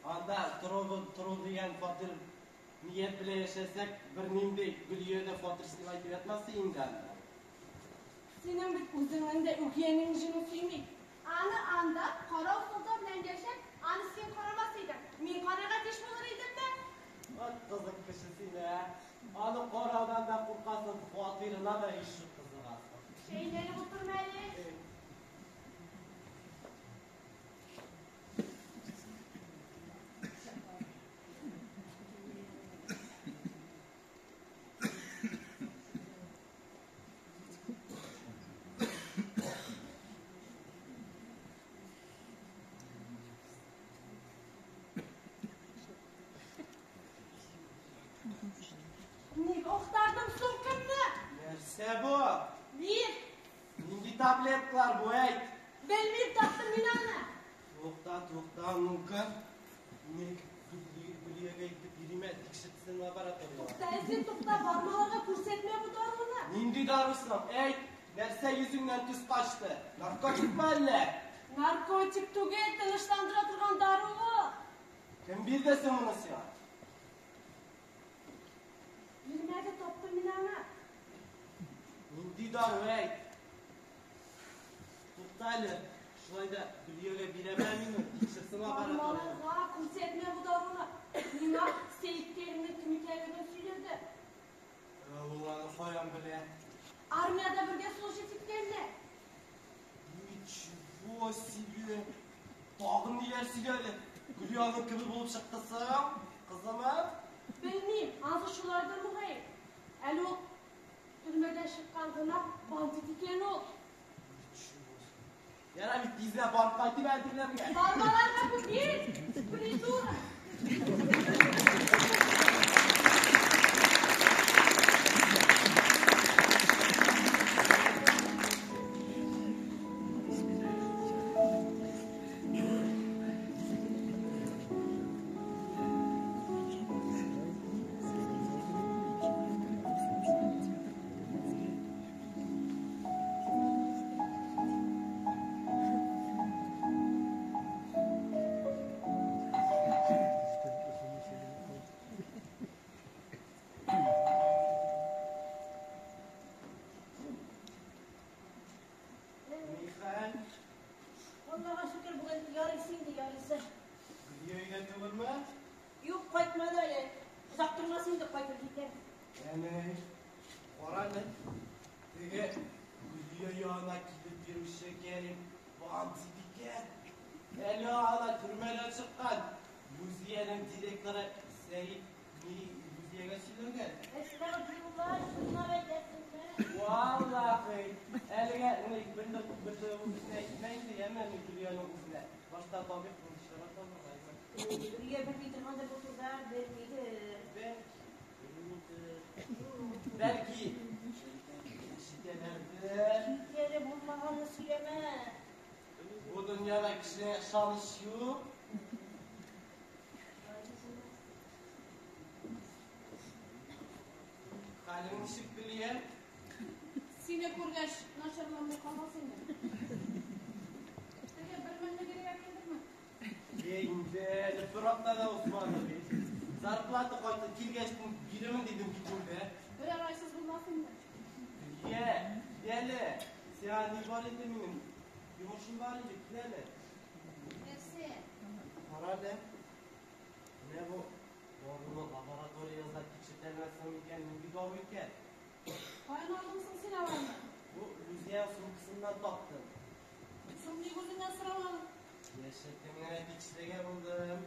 Анда тору тору дигән фатир ният белән яшәсәк, бернинди Гөлия дә фатир снимать итеп ятмас инде анда. Синең бит үзеңнең дә үги әниең җене сөйми. Аны анда карау сылтау белән яшәп, аны син карамас идең. Мин карарга тиеш булыр идемме? Вот кызык кеше син, ә? Аны караудан да куркасың, фатирына да ишек кызыгасың. Шәйләнеп утырма әле. Ник актардың сумкамны? Нәрсә бу? Бир. Нинди таблеткалар бу, әйт? Белмим, таптым мин аны. Тукта, тукта, ну-ка. Ник Гөлиягә илтеп бирим әле, тикшертсен лабораториягә. Тукта, син тукта, бармаларга күрсәтмә бу даруны. Нинди дару соң? Әйт, нәрсә йөзеңнән төс качты? Наркотикмы әллә? Наркотик түгел, тынычландыра торган дару ул. Кем бирде соң моны сиңа? Бирмәде, таптым мин аны. Нинди дару, әйт? Тукта әле, шулай да Гөлиягә бирәм әле мин моны, тикшерсен лабораториягә. Бармаларга күрсәтмә бу даруны. Миңа Сәеткәемнең кем икәнлеген сөйләде. Ул аны каян белә? Армиядә бергә служить иткәннәр. Ничего себе! Тагын ниләр сөйләде? Гөлиянең кебек булып чыкты соң, кызымы? Белмим, анысы шулайдыр мөгаен. Әле ул төрмәдән чыккач чыккан гына бандит икән ул. Ярар бит тизрәк барып кайтыйм әле тегеләргә. Бармаларга күпер, придурок. Нихәл? Аллага шөкер, бүген ярыйсы инде, ярыйсы. Гөлия өйдә түгелме? Юк, кайтмады әле. Озак тормас инде, кайтып җитәр. Әни, кара әле. Теге Гөлия янына килеп йөрүче Кәрим бандит икән. Әле ана төрмәдән чыккан. Лүзиянең директоры Сәет ни Лүзиягә сөйләгән. Әстәгъфирулла, чынлап әйтәсеңме? Валлахи, әлегә ни белдер белдер үзенә әйтмә инде, яме ни Гөлиянең үзенә. Башта табиб булып табырга. Гөлия белми торгандыр бу турыда, белмидер. Бәлки, белмидер. Бәлки, ишетәләрдер. Кит әле, булмаганны сөйләмә. Бу дөньяда кешегә ышаныч юк. Хәлең ничек, Гөлия? Сине күргәч, начарланмый калмас инде. Теге бер меңне бирергә килдеңме? Е, инде, әле бер атна да узмады бит. Зарплата кайтты, килгәч бирермен дидем бит инде. Берәр айсыз булмас инде. Гөлия, кил әле. Сиңа ни бар иде минем? Йомышым бар иде, кил әле. Нәрсә? Кара әле. Менә бу даруны лабораториягызда тикшертәлмәссең микән, нинди дару икән? Каян алдың соң син аларны? Бу Лүзия сумкасыннан таптым. Соң ник үзеңнән сорамадың? Яшертен генә тикшерергә булдым.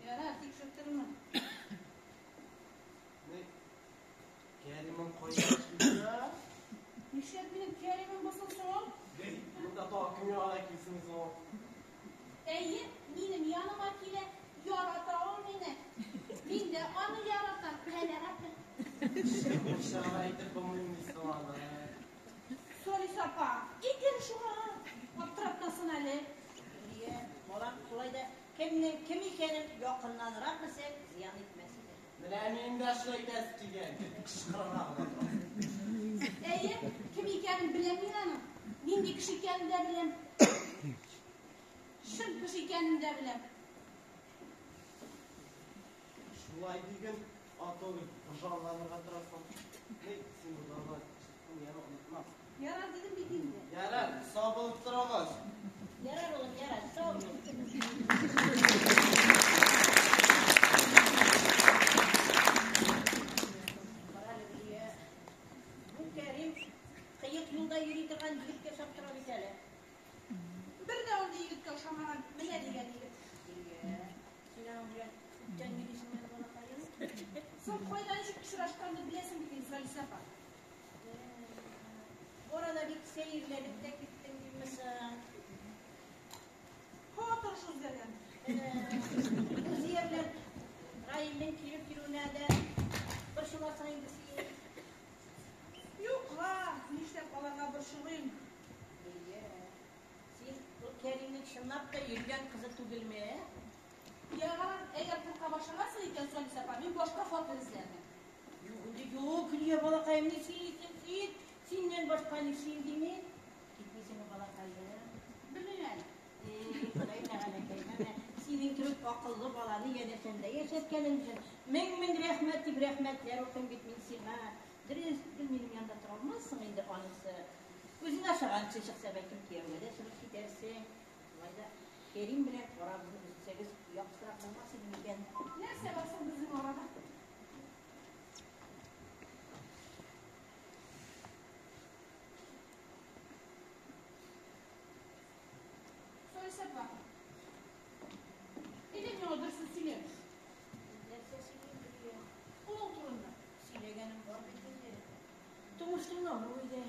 Ярар, тикшертермен. Ни? Кәримең кайда килде? Нишләп минем Кәримем булсын соң ул? Эй, монда тагы кем янына килсен соң? Әйе, минем яныма килә, ярата ул мине. Мин дә аны яратам, канәгатьмен. Чыгып әйтеп булмый инде соң аны. Салис апа, икән шуңа. Аптыратмасын әле. Гөлия, балам, шулай да кемнең кем икәнен якыннанрак белсәң, зыян итмәс иде. Менә минем дә шулай әйтәсе килгән. Кычкырырга гына торасың. Әйе, кем икәнен беләм мин аның. Нинди кеше икәнен дә беләм. Чын кеше икәнен дә беләм. Шулай диген, а то пожарланырга торасың. Ни, син бу даруны тикшерттең, яме онытма. Ярар дидем бит инде. Ярар, сау булып торыгыз. Ярар, улым, ярар, сау бул. Кара әле, Гөлия. Бу Кәрим кыек юлда йөри торган егеткә ошап тора бит әле. Бер дә андый егеткә ошамаган, менә дигән егет. Гөлия, син аның белән күптән йөрисең әле, балакаем. Соң кайда ничек очрашканны беләсең бит инде, Салис апа. Бу арада бик сәерләнеп тә киттең димме соң? Һава торышы үзгәргән. Рузия белән Раилнең килеп йөрүенә дә борчыласың инде син. Юк ла, нишләп аларга борчылыйм? Гөлия, син ул Кәримнең чынлап та йөргән кызы түгелме? Ярар, әгәр курка башлагансың икән, Салис апа, мин башка фатир эзләрмен. Юк инде, юк, Гөлия балакаем, ни сөйлисең син? Синнән башка нишлим дими? Китмисеңме, балакаем? Белмим әле. Эй, Ходай Тәгаләкәй, менә синең кебек акыллы баланы янәшәндә яшәткәнең өчен мең-мең рәхмәт дип рәхмәтләр укыйм бит мин сиңа. Дөрес, гел минем янда тора алмассың инде анысы. Үзең ашаганчы чыкса, бәлкем кияүгә дә чыгып китәрсең. Шулай да Кәрим белән арабызны өзсәгез, яхшырак булмас иде микән? Нәрсә бар соң безнең арада? Салис апа, әйдә миңа дөресен сөйлә. Нәрсә сөйлим, Гөлия? Улың турында. Сөйләгәнем бар бит инде. Тумыш тыңламый иде.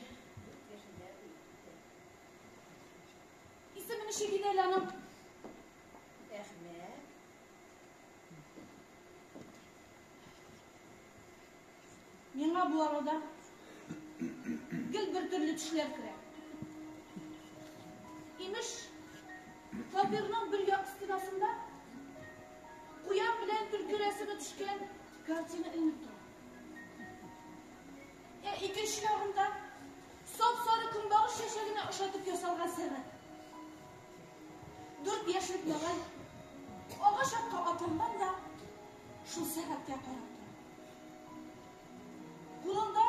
4 яшендә үлеп китте. Исеме ничек иде әле аның? Әхмәт. Миңа бу арада гел бер төрле төшләр керә. Имеш, фатирның бер як стенасында куян белән төлке рәсеме төшкән картина эленеп тора. Ә икенче ягында сап-сары көнбагыш чәчәгенә ошатып ясалган сәгать. 4 яшьлек малай агач атка атланган да шул сәгатькә карап тора. Кулында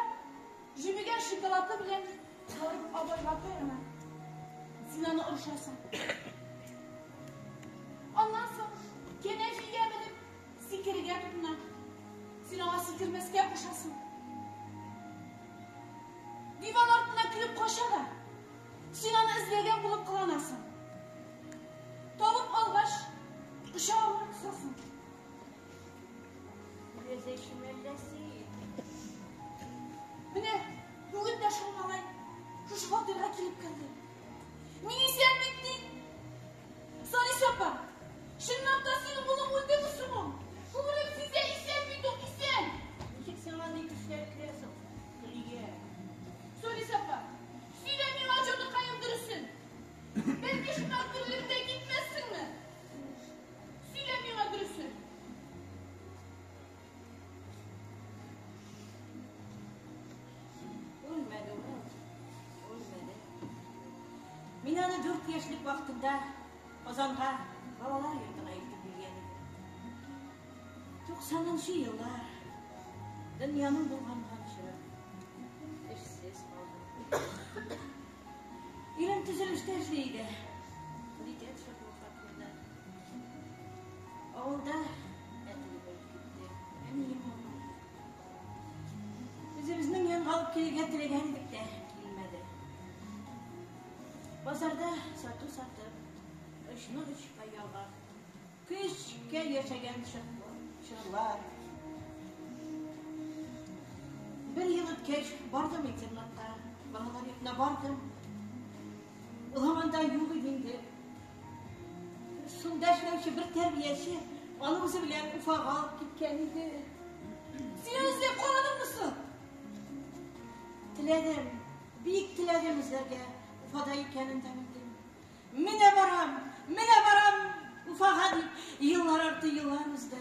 җебегән шоколады белән барып абайга таяна. Син аны орышасың. Аннан соң кәнәфигә менеп сикерергә тотына. Син аңа сикермәскә кушасың. Диван артына кереп кача да, син аны эзләгән булып кыланасың. Табып алгач, кочагыңа кысасың. Үләсәкче әллә син? Менә бүген дә шул малай шушы фатирга килеп керде. Мин исән бит ди. Салис апа, чынлап та синең улың үлдеме соң ул? Күңелем сизә, исән бит ул, исән. Ничек сиңа андый төшләр керә соң, Гөлия? Салис апа, сөйлә миңа җаныкаем дөресен. Бәлки шуннан терелеп тә китмәссеңме? Сөйлә миңа дөресен. Үлмәде ул, үлмәде. Мин аны 4 яшьлек вакытында Казанга балалар йортына илтеп биргән идем. 90нчы еллар дөньяның булганган чоры. Эшсез калдым. Ирем төзелештә эшли иде. Комитет шефы вафат булды. Авылда әтием үлеп китте. Әнием авырды. Үзебезнең янга алып килергә теләгән идек тә, килмәде. Базарда сату сатып, очны очка ялгап, көчкә яшәгән чорлар. Бер ел үткәч, бардым интернатка, балалар йортына бардым. Ул һаман да юк иде инде. Шунда эшләүче бер тәрбияче аны үзе белән Уфага алып киткән иде. Син аны эзләп карадыңмы соң? Теләдем, бик теләдем эзләргә. Уфада икәнен дә белдем. Менә барам, менә барам Уфага дип, еллар арты еллар узды.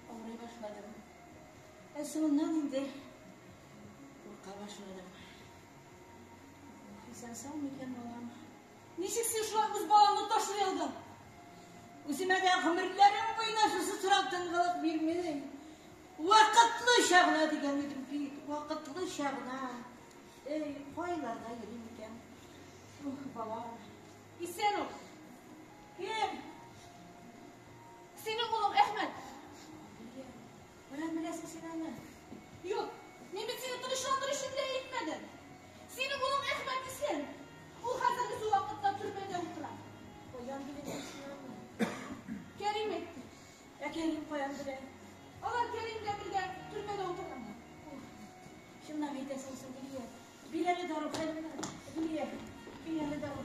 Авырый башладым. Ә соңыннан инде курка башладым. Исән сау микән балам? Ничек син шулай үз балаңны ташлый алдың? Үземә дә гомерләрем буена шушы сорау тынгылык бирми. Вакытлыча гына дигән идем бит, вакытлыча гына. Эй, кайларда йөрим икән? Ух, балам. Исән ул. Кем? Синең улың Әхмәт. Каян беләсең син аны? Юк, мин бит сине тынычландыру өчен дә әйтмәдем. Синең улың Әхмәт исән. Ул хәзерге вакытта төрмәдә утыра. Каян беләсең син аны? Кәрим әйтте. Ә Кәрим каян белә? Алар Кәрим белән бергә төрмәдә утырганнар. Чынлап әйтәсең соң, Гөлия. Бир әле дару, хәлемне. Гөлия, бир әле дару.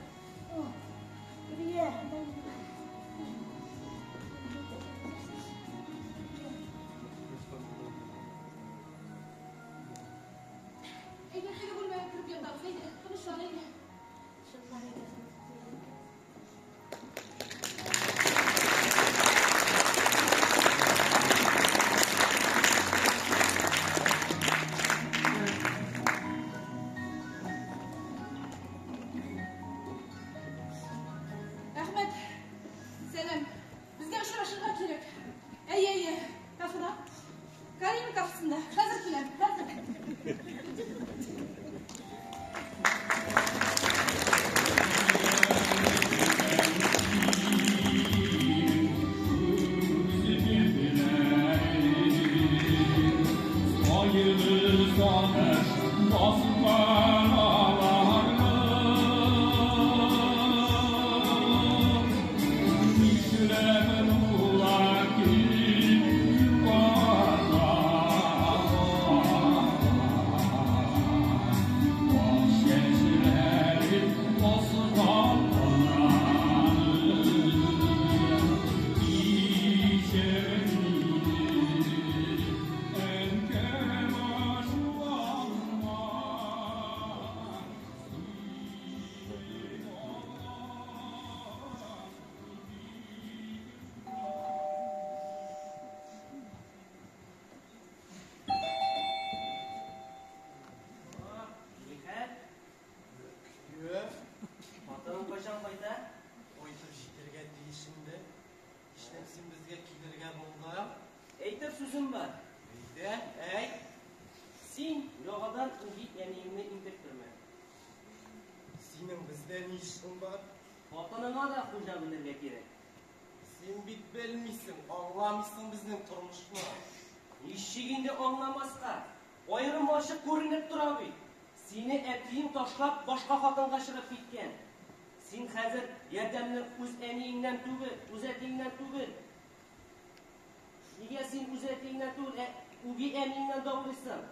Гөлия. Әйдә, теге бүлмәгә кереп ятабыз. Әйдә, тынычлан, әйдә. Чынлап әйтәсең. Әхмәт, сәлам. Безгә очрашырга кирәк. Әйе, әйе, кафеда. Карим кафесында. Хәзер киләм, хәзер. Яңадан үги әниеңне интектермә. Синең бездә ни эшең бар? Хатыныңа да хуҗа белергә кирәк. Син бит белмисең, аңламыйсың безнең тормышны. Ничек инде аңламаска? Аерым ачык күренеп тора бит. Сине әтиең ташлап башка хатынга чыгып киткән. Син хәзер ярдәмне үз әниеңнән түгел, үз әтиеңнән түгел. Нигә син үз әтиеңнән түгел, ә үги әниеңнән даулыйсың?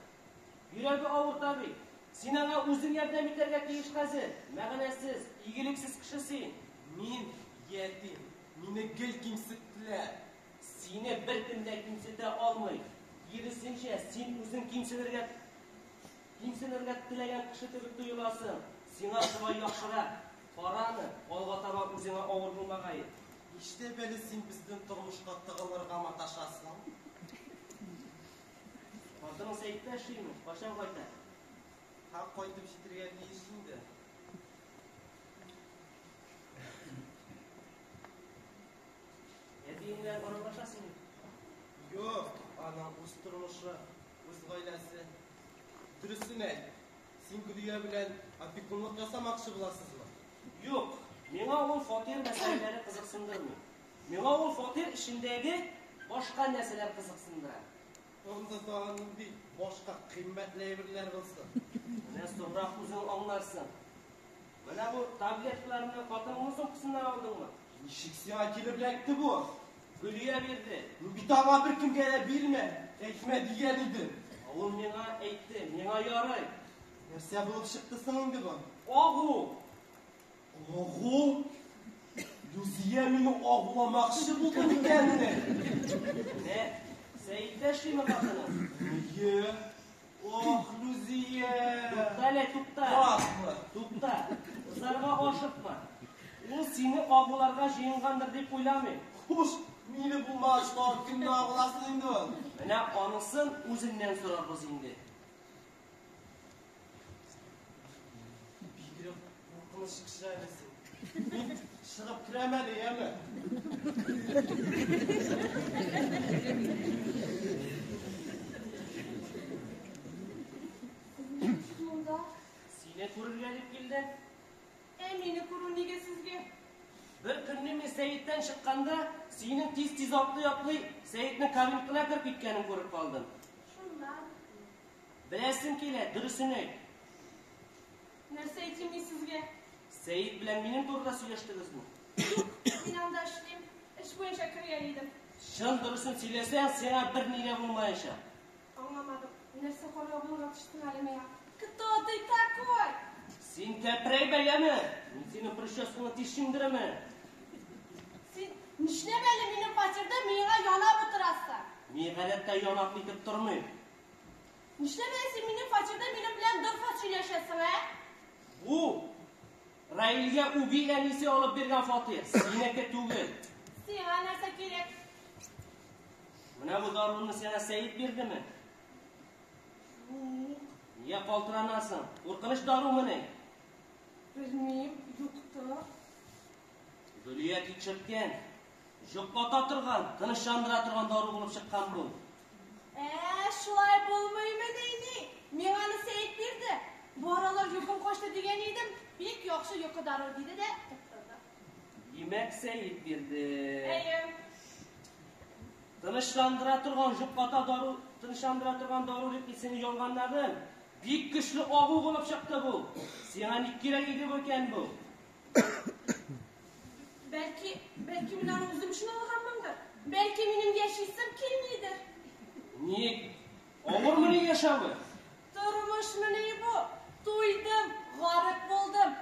Йөрәге авырта бит. Син аңа үзең ярдәм итәргә тиеш хәзер. Мәгънәсез, игелексез кеше син. Мин ятим. Мине гел кимсеттеләр. Сине беркем дә кимсетә алмый. Киресенчә, син үзең кимсенергә кимсенергә теләгән кеше кебек тоеласың. Сиңа шулай яхшырак. Кара аны, алга таба үзеңә авыр булмагае. Нишләп әле син безнең тормышка тыгылырга маташасың? Хатының Сәеттә эшлиме? Кайчан кайта? Һәм кайтып җитәргә тиеш инде. Әтиең белән аралашасыңмы? Юк, аның үз тормышы, үз гаиләсе. Дөресен әйт, син Гөлия белән опекунлык ясамакчы буласызмы? Юк, миңа ул фатир мәсьәләләре кызыксындырмый. Миңа ул фатир эчендәге башка нәрсәләр кызыксындыра. Анда тагын нинди башка кыйммәтле әйберләр булсын. Менә соңрак үзең аңларсың. Менә бу таблеткаларны хатыныңның сумкасыннан алдыңмы? Ничек сиңа килеп эләкте бу? Гөлия бирде. Мин бит аңа беркемгә дә бирмә, әйтмә дигән идем. Ул миңа әйтте, миңа ярый. Нәрсә булып чыкты соң инде бу? Агу! Агу? Люзия мине агуламакчы булды микәнни? Менә Сәеттә эшлиме хатының? Әйе. Ох, Люзия! Тукта әле, тукта. Хаклы. Тукта. Кызарга ашыкма. Ул сине агуларга җыенгандыр дип уйламыйм. Хуш, мине булмагач, тагын кемне агуласын инде ул? Менә анысын үзеннән сорарбыз инде. Бигрәк куркыныч кеше әле син. Мин чыгып керәм әле, яме? Ничек монда? Сине күрергә дип килдем. Ә мине күрү нигә сезгә? Бер көнне мин Сәеттән чыкканда, синең тиз-тиз атлый-атлый Сәетнең кабинетына кереп киткәнен күреп калдым. Шуннан. Беләсем килә, дөресен әйт. Нәрсә әйтим мин сезгә? Сәет белән минем турыда сөйләштегезме? Юк, мин анда эшлим. Эш буенча кергән идем. Чын дөресен сөйләсәң, сиңа берни дә булмаячак. Аңламадым. Нәрсә карга булырга төштең әле миңа? Кто ты такой? Син кәпрәймә, яме? Мин синең прическаңны тиз шиңдерәмен. Син нишләп әле минем фатирда миңа янап утырасың? Мин гадәттә янап нитеп тормыйм. Нишләп әле син минем фатирда минем белән дорфа сөйләшәсең, ә? Бу Раилгә үги әнисе алып биргән фатир, синеке түгел. Сиңа нәрсә кирәк? Менә бу даруны сиңа Сәет бирдеме? Юк. Нигә калтыранасың? Куркыныч дарумыни? Белмим, юктыр. Гөлия тикшерткән. Йоклата торган, тынычландыра торган дару булып чыккан бу. Ә, шулай булмыймыни ни? Миңа аны Сәет бирде. Бу аралар йокым качты дигән идем, бик яхшы йокы даруы диде дә тоттырды. Димәк, Сәет бирде. Әйе. Тынычландыра торган, йоклата дару, тынычландыра торган дару дип мин сине ялганладым. Бик көчле агу булып чыкты бу. Сиңа ник кирәк иде бу икән бу? Бәлки, бәлки мин аны үзем өчен алганмындыр. Бәлки минем яшисем килмидер. Ник? Авырмыни яшәве? Тормышмыни бу? Туйдым, гарык булдым.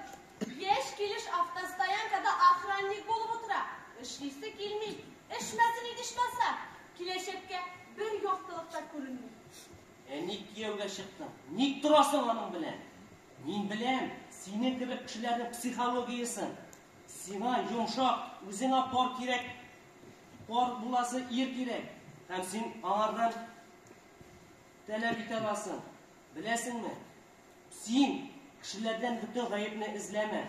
Яшь килеш автостоянкада охранник булып утыра. Эшлисе килми. Эшмәсен иде ичмаса. Киләчәккә бер яктылык та күренми. Ә ник кияүгә чыктың? Ник торасың аның белән? Мин беләм, синең кебек кешеләрнең психологиясен. Сиңа йомшак, үзеңә пар кирәк, пар буласы ир кирәк. Һәм син аңардан таләп итә аласың. Беләсеңме? Син кешеләрдән бөтен гаепне эзләмә.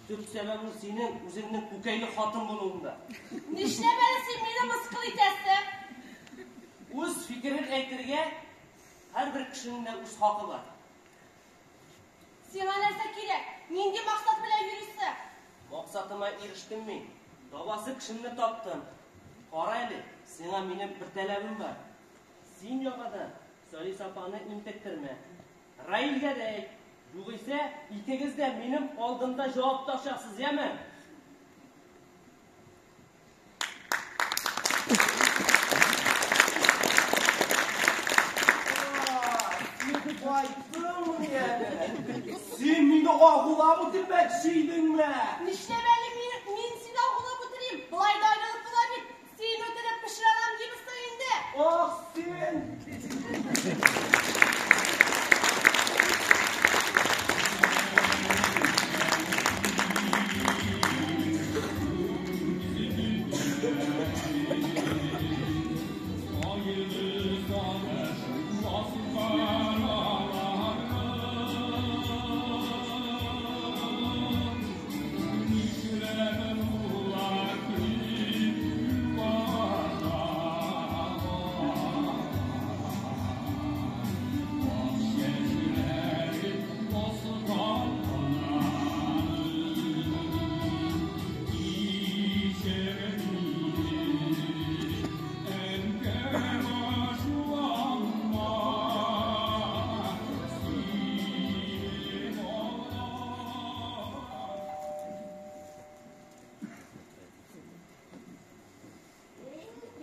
Төп сәбәп ул синең үзеңнең күкәйле хатын булуыңда. Нишләп әле син мине мыскыл итәсең? Үз фикерен әйтергә Һәрбер кешенең дә үз хакы бар. Сиңа нәрсә кирәк? Нинди максат белән йөрисең? Максатыма ирештем мин. Табасы кешемне таптым. Кара әле, сиңа минем бер таләбем бар. Син яңадан Салис апаны интектермә. Раилгә дә әйт. Югыйсә, икегез дә минем алдымда җавап тапшырасыз, яме? Син кайттыңмы әле? Син мине агулап үтермәкче идеңме? Нишләп әле мин сине агулап үтерим? Болай да аерылып була бит. Син үтереп пычранам димсең инде. Ах, син!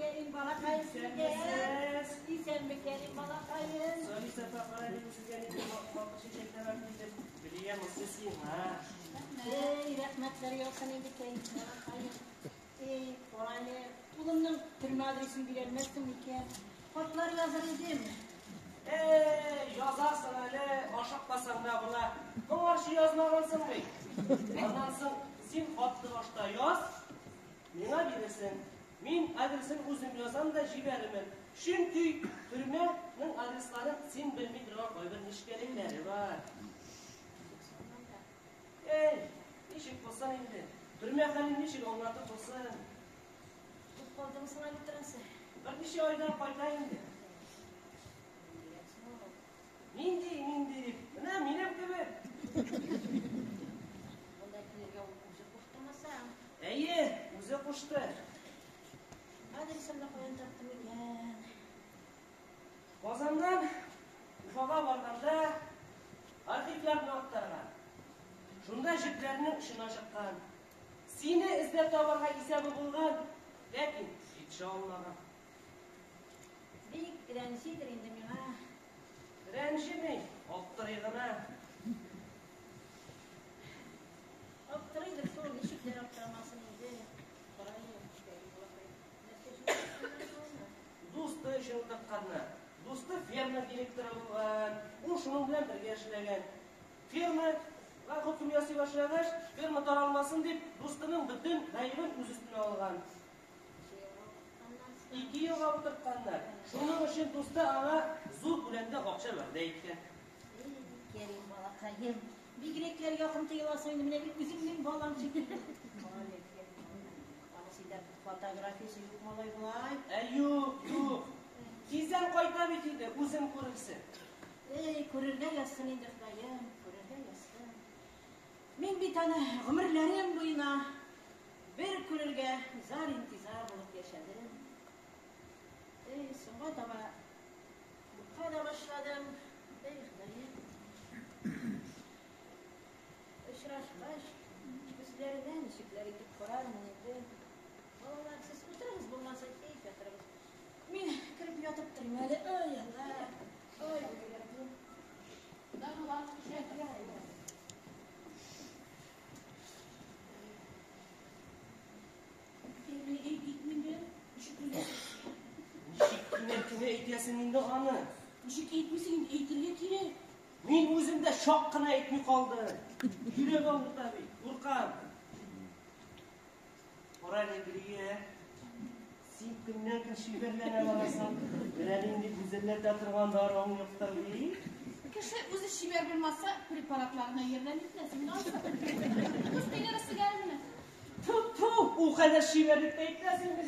Кәрим балакай, Исәнмесез. Исәнме, Кәрим балакаем? Салис апа, кара әле, мин сезгә нинди балкыш чәчәкләр алып килдем. Беләм, сиңа. Эй, рәхмәтләр яусын инде, Кәрим балакаем. Эй, кара әле, улымның төрмә адресын бирә алмассың микән? Хатлар языр идем. Эй, язарсың әле, ашыкмасаң да була. Моңарчы язмагансың бит. Аннан соң син хатны башта яз, миңа бирерсең. Мин адресын үзем язам да җибәрермен. Чөнки төрмәнең адресларын син белми торган кайбер нечкәлекләре бар. Эй, ничек булсын инде? Төрмә хәлен ничек аңлатып булсын? Күп калдымы соң әле торасы? Берничә айдан кайта инде. Нинди, нинди дип? Менә минем кебек. Монда килергә ул үзе куштымы соң? Әйе, үзе кушты. Адресымны каян таптым икән? Казаннан Уфага барганда архивларны актарган. Шунда җепләрнең очына чыккан. Сине эзләп табарга исәбе булган, ләкин җитешә алмаган. Бик рәнҗидер инде миңа. Рәнҗеми, аптырый гына. Аптырыйдыр шул, ничекләр аптырамасын инде. Кара әле, Кәрим балакай. Нәрсә өчен утыртканнар соң аны? Дусты өчен утыртканнар. Дусты ферма директоры булган, ул шуның белән бергә эшләгән. Фермага хөкем ясый башлагач, ферма таралмасын дип, дустының бөтен гаебен үз өстенә алган. 2 елга утыртканнар. Шуның өчен дусты аңа зур күләмдә акча вәгъдә иткән. Эй, Кәрим балакаем, бигрәкләр якын тоеласың инде, менә бит үзеңнең балаң шикелле. Кара, Кәрим балакай, аны синдә фотографиясе юк малай болай. Ә юк, юк. Тиздән кайта бит инде, үзең күрерсең. Эй, күрергә язсын инде, Ходаем, күрергә язсын. Мин бит аны гомерләрем буена бер күрергә зар интизар булып яшәдем. Эй, соңга таба курка да башладым. Эй, Ходаем. Очрашкач, күзләренә ничекләр итеп карармын инде. Балалар, сез утырыгыз булмаса, әйт ятырыгыз. Мин кереп ятып торыйм әле. Ай, Алла. Ай, йөрәгем. Дарулар төшә. Әйтик инде, ничек үләсең? Ничек кинәт кенә әйтәсең инде аны? Ничек әйтмисең инде, әйтергә кирәк. Мин үзем дә чак кына әйтми калдым. Йөрәк авырта бит, куркам. Кара әле, Гөлия, син көннән көн чибәрләнә барасың. Менә нинди гүзәлләтә торган даруың юктыр бит. Кеше үзе чибәр булмаса, препаратларына ярдәм итмәс инде анысы. Күз тигәре сигәр менә. Ту, ту, ул кадәр чибәрлек тә әйтмәс инде.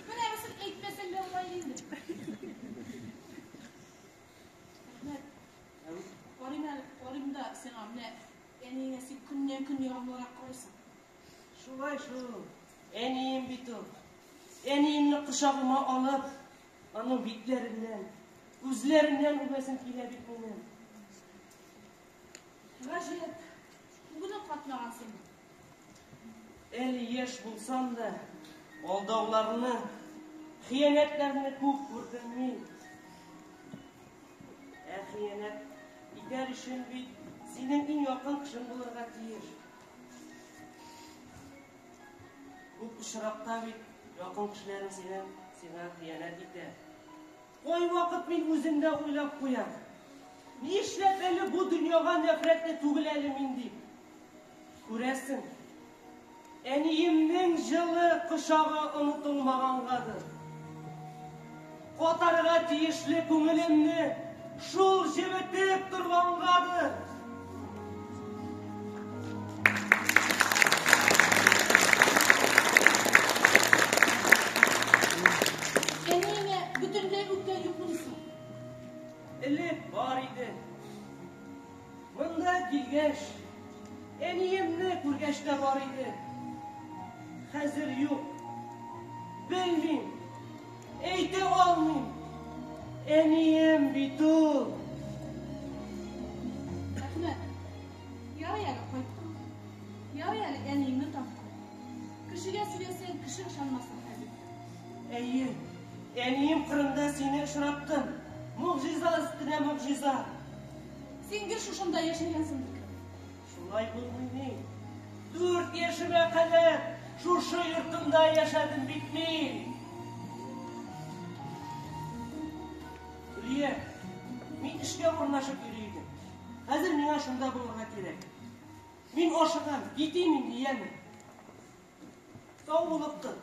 Менә берсен әйтмәсәң дә була инде. сиңа, менә әниеңә син көннән-көн ягымлырак карыйсың. Шулай шул. Әнием бит ул. Әниемне кочагыма алып, аның битләреннән, күзләреннән үбәсем килә бит минем. Гаҗәп, күңелең катмаган синең. Әле яшь булсам да, алдауларны, хыянәтләрне күп күрдем мин. Ә хыянәт итәр өчен бит синең иң якын кешең булырга тиеш. Күп очракта бит якын кешеләрең сине сиңа хыянәт итә. Кайвакыт мин үзем дә уйлап куям. Нишләп әле бу дөньяга нәфрәтле түгел әле мин дип. Күрәсең, әниемнең җылы кочагы онытылмагангадыр. Катарга тиешле күңелемне шул җебетеп торгангадыр. Әниеңә бөтенләй үпкә юкмыни соң? Элек бар иде. Монда килгәч, әниемне күргәч тә бар иде. Хәзер юк. Белмим. Әйтә алмыйм. Әнием бит ул. Әхмәт, ярый әле кайттың. Ярый әле әниеңне таптың. Кешегә сөйләсәң, кеше ышанмасын хәзер. Әйе, әнием кырында сине очраттым. Могҗиза өстенә могҗиза. Син гел шушында яшәгәнсеңдер кебек. Шулай булмый ни? 4 яшемә кадәр шушы йортымда яшәдем бит мин. Гөлия, мин эшкә урнашып йөри идем. Хәзер миңа шунда булырга кирәк. Мин ашыгам, китим инде, яме. Сау булып тор.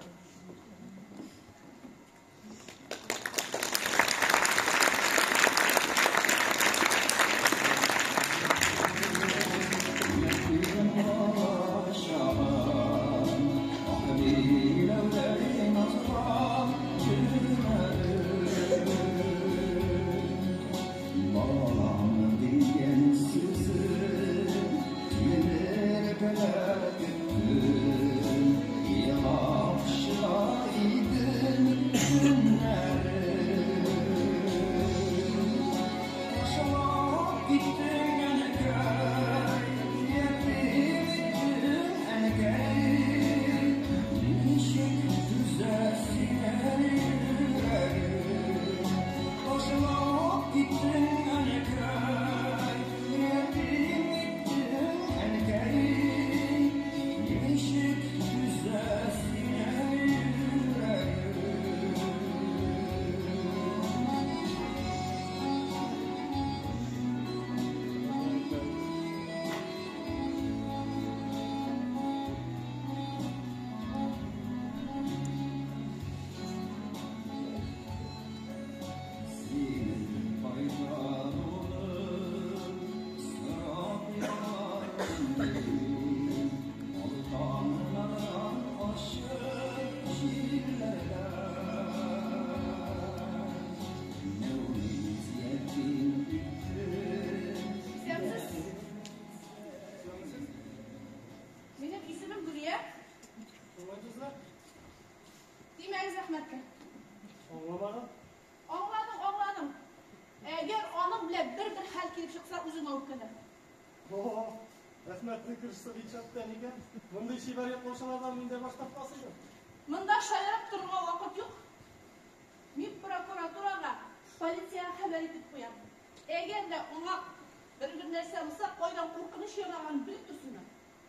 Исәнсез. Минем исемем Гөлия. Шулай дуслар. Тимәгез Әхмәткә. Аңламадым. Аңладым, аңладым. Әгәр аның белән бер-бер хәл килеп чыкса, үзеңә үпкәләр. О, Әхмәтнең крышасы бик шәптән икән. Мондый чибәр йоклаучылардан мин дә баш тартмас идем. Монда шаярып торырга вакыт юк. Мин прокуратурага, полициягә хәбәр итеп куям. Әгәр дә аңа бер-бер нәрсә булса, кайдан куркыныч янаганын белеп торсыннар.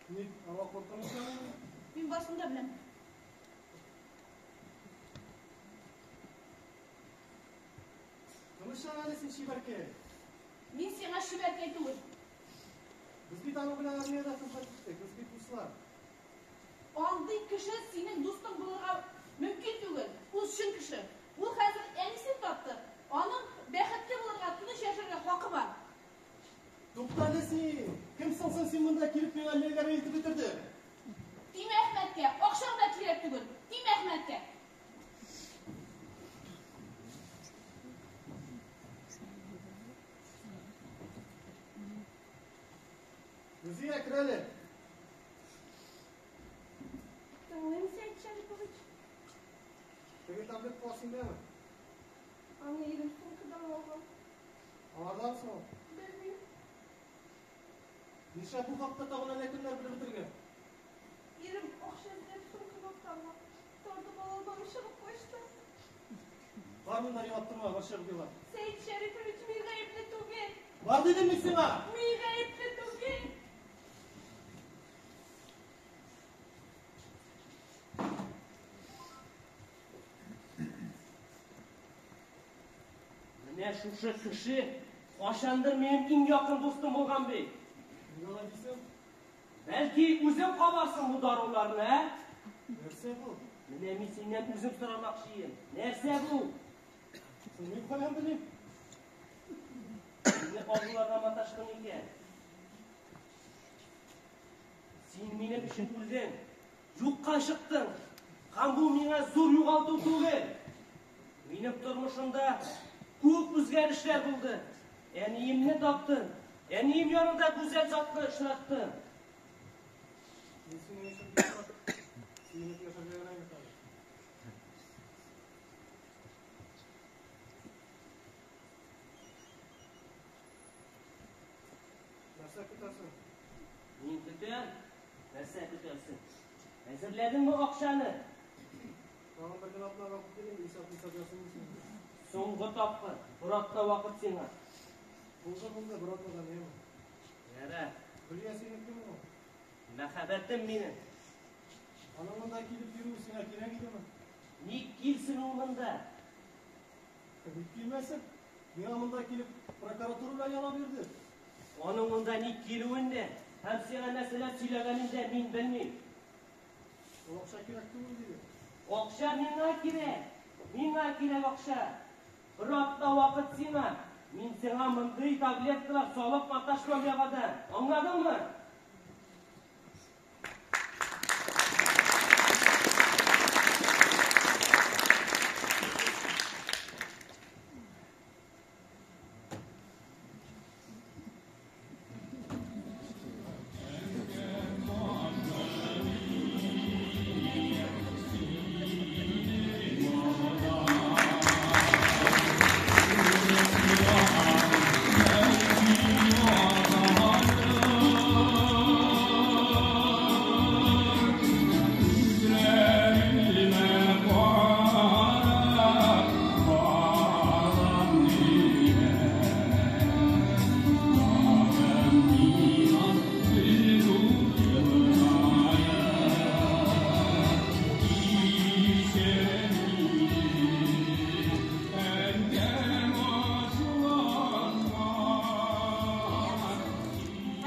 Ник, аңа куркыныч яныймы? Мин барысын да беләм. Тынычлан әле син, чибәркәй. Мин сиңа чибәркәй түгел. Без бит аның белән армиядә хезмәт иттек, без бит дуслар. Андый кеше синең дустың булырга мөмкин түгел. Ул чын кеше. Ул хәзер әнисен тапты. Аның бәхетле булырга, тыныч яшәргә хакы бар. Тукта әле син! Кем соң син монда килеп миңа ниләр әйтеп бетердең? Тимә Әхмәткә, акчаң да кирәк түгел. Тимә Әхмәткә. Гүзия, кер әле. Тыңлыйм, Сәет Шәрипович. Теге таблетка синдәме? Аны ирем сумкадан алган. Аңардан соң. Белмим. Нишләп бу хакта тагын әллә кемнәр белеп бетергән? Ирем акча эзләп сумканы актарган. Тартып ала алмамый чыгып качты. Бар монда елап торма, бар чыгып ела. Сәет Шәрипович, мин гаепле түгел. Бар дидем мин сиңа! Мин гаепле түгел. Менә шушы кеше кайчандыр минем иң якын дустым булган бит. Нигә алай дисең? Бәлки үзең кабарсың бу даруларны, ә? Нәрсә бу? Менә мин синнән үзем сорамакчы идем. Нәрсә бу? Соң мин каян белим? Мине агуларга маташтың икән. Син минем өчен үлдең. Юкка чыктың. Һәм бу миңа зур югалту түгел. Минем тормышымда күп үзгәрешләр булды. Әниемне таптым. Әнием янында гүзәл затны очраттым. Мин синең өчен бик шат. Сөенеп яшәргә генә бит әле. Нәрсә көтәсең? Мин көтәм. Нәрсә көтәсең? Әзерләдеңме акчаны? Тагын бер генә атна вакыт бир инде, исәп-хисап ясыйм инде. Соңгы тапкыр, бер атна вакыт сиңа. Булды, булды, бер атнадан яме. Ярар. Гөлия синекеме ул? Мәхәббәтем минем. Аның монда килеп йөрүе сиңа кирәк идеме? Ник килсен ул монда? Ник килмәсен? Миңа монда килеп прокуратура белән янап йөрде. Аның монда ник килүен дә һәм сиңа нәрсәләр сөйләгәнен дә мин белмим. Ул акча кирәк түгел диде. Акча миңа кирәк. Миңа кирәк акча. Бер атна вакыт сиңа. Мин сиңа мондый таблеткалар салып маташмам яңадан. Аңладыңмы?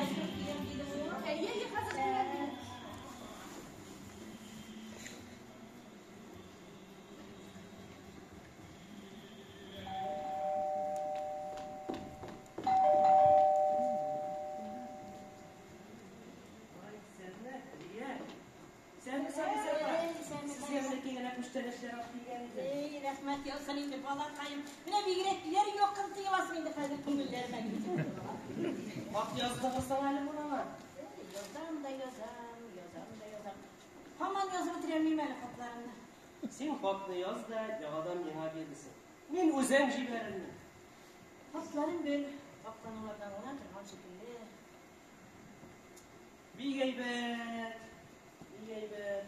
Хәзер киләм диде ул. Әйе, әйе, хәзер киләм диде. Ай, сезне, Гөлия. Исәнме, Сабисә апа? Эй, исәнме, Сезгә менә генә күчтәнәчләр алып килгән идем. Эй, рәхмәт яусын инде, балакаем. Менә бигрәкләр якын тоеласың инде хәзер күңелләремә. Хат яздыгыз соң әле монаңа? Эй, Язам да язам, язам да язам. Һаман язып бетерә алмыйм әле хатларымны. Син хатны яз да яңадан миңа бирерсең. Мин үзем җибәрермен. Хатларым бер вакланулардан гына торган шикелле. Бик әйбәт. Бик әйбәт.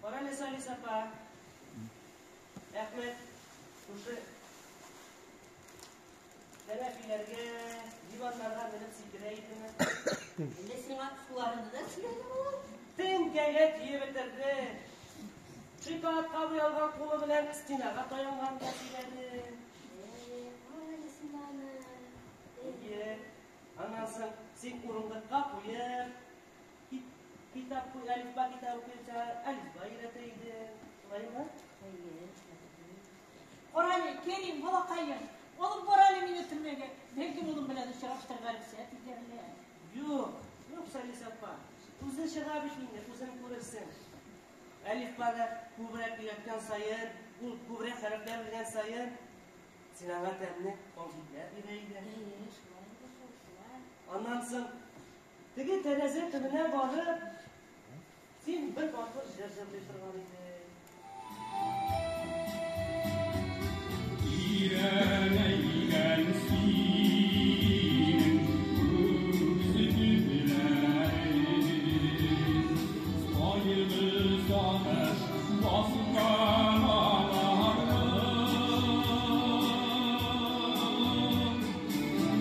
Кара әле, Салис апа. Әхмәт, шушы кәнәфиләргә, диваннарга менеп сикерә идеме? Әллә сиңа суларыңны да сөйләдеме ул? Теңкәгә тиеп бетерде. Шоколадка буялган кулы белән стенага таянган да сөйләде. Эй, кара әле син аны. Әйе. Аннан соң син урындыкка куеп, китап куй, әлифба китабы куйса, әлифба өйрәтә иде. Шулаймы? Әйе. Кара әле, Керим, балакаем. Алып бар әле мине төрмәгә. Бәлки улым белән очраштырырга рөхсәт итәрләр. Юк, юк, Салис апа. Үзе чыга бит инде, үзең күрерсең. Әлифбаны күбрәк өйрәткән саен, ул күбрәк хәрефләр белгән саен, син аңа тәмле конфетлар бирә идең. Әйе, шулай инде шул, шулай. Аннан соң Теге тәрәзә төбенә барып, син бер матур җыр җырлый торган идең. Тирәнәйгән синең күз төпләрең, Кайгы сагыш баскан аларны.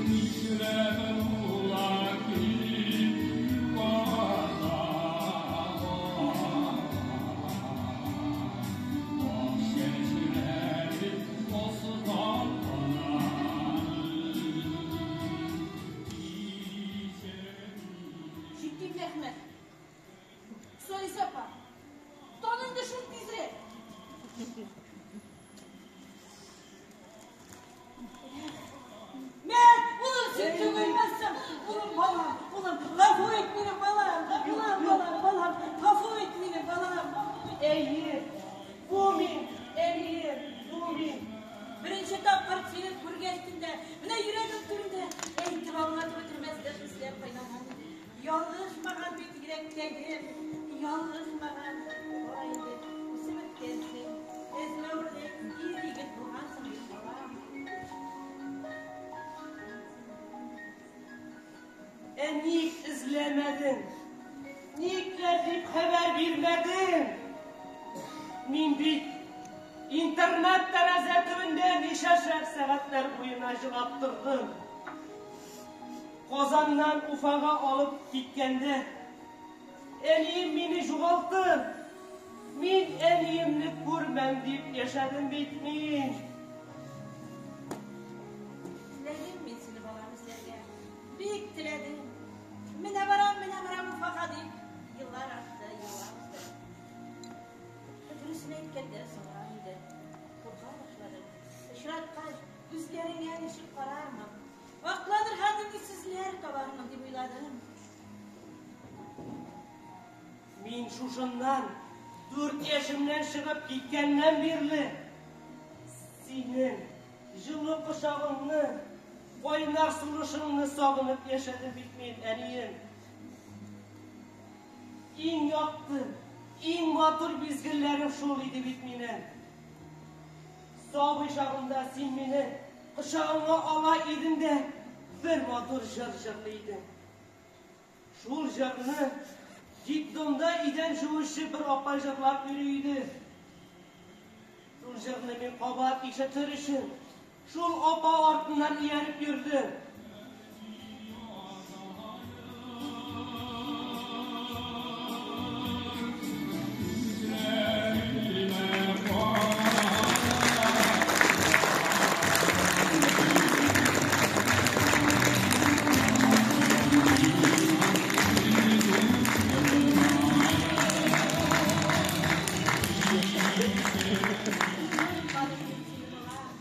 Нишләп була килеп югала? Ак чәчләре баскан ананы. Җитте инде, Әхмәт. Салисә апа, таныңды шул тизрәк. Мәт, улым, син түгелмәссең. Улым, балам, улым, гафу ит мине, балам. Улым, балам, балам, гафу ит мине, балам. Әйе, бу мин, әнием, бу мин. Беренче тапкыр сине күргәч тә, менә йөрәгем түрендә әйтеп аңлатып бетермәслек хисләр кайнаган иде. Ялгышмаган бит йөрәккәем, ялгышмаган. Кара инде, үсеп беткәнсең. Әзмәвердәй ир егет булгансың бит, балам. Ә ник эзләмәдең? Никләр дип хәбәр бирмәдең? Мин бит интернат тәрәзә төбендә ничәшәр сәгатьләр буена җылап тордым. Казаннан Уфага алып киткәндә, әнием мине югалтыр. Мин әниемне күрмәм дип яшәдем бит мин. Теләдем мин сине, балам, эзләргә. Бик теләдем. Менә барам, менә барам Уфага дип. Еллар акты, еллар узды. Дөресен әйткәндә, соңрак инде курка башладым. Очраткач, күзләреңә ничек карармын? Акланырга нинди сүзләр табармын дип уйладым. Мин шушыннан 4 яшемнән чыгып киткәннән бирле синең җылы кочагыңны, кайнар сулышыңны сагынып яшәдем бит мин, әнием. Иң якты, иң матур мизгелләрем шул иде бит минем. Сабый чагымда син мине кочагыңа ала идең дә бер матур җыр җырлый идең. Шул җырны детдомда идән жуучы бер апа җырлап йөри иде. Шул җырны мин кабат ишетер өчен шул апа артыннан ияреп йөрдем. Күзләренә карап. Онытмадым мин сине, балам.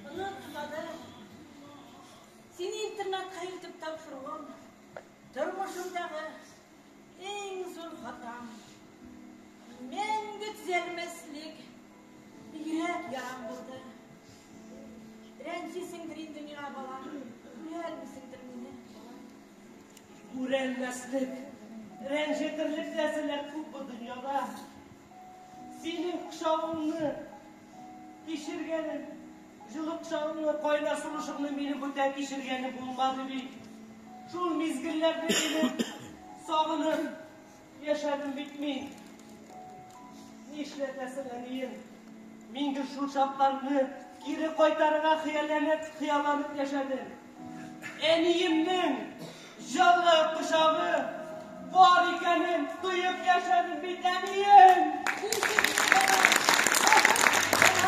Онытмадым. Сине интернатка илтеп тапшыруым тормышымдагы иң зур хатам. Мәңге төзәлмәслек йөрәк ярам булды. Рәнҗисеңдер инде миңа, балам. Күрәлмисеңдер мине, балам. Күрәлмәслек, рәнҗетерлек нәрсәләр күп бу дөньяда. Синең кочагыңны кичергәнем, җылы кочагыңны, кайнар сулышыңны минем бүтән кичергәнем булмады бит. Шул мизгелләрне минем сагынып яшәдем бит мин. Нишләтәсең, әнием? Мин гел шул чакларны кире кайтарырга хыялланып, хыялланып яшәдем. Әниемнең җылы кочагы бар икәнен тоеп яшәдем бит, әнием. Кичер мине, балам. Балам.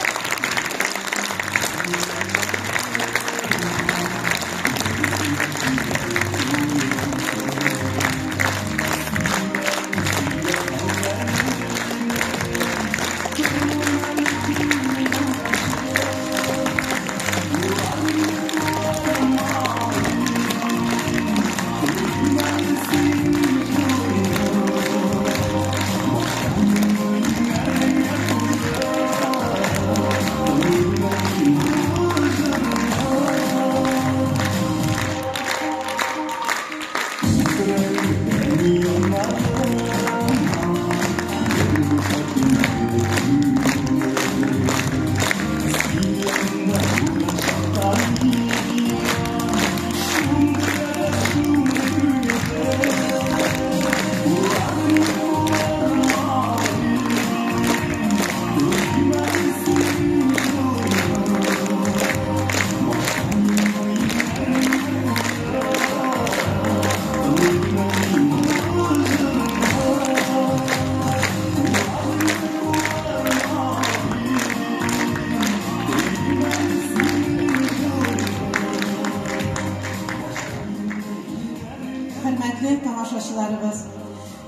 Хөрмәтле тамашачыларыбыз,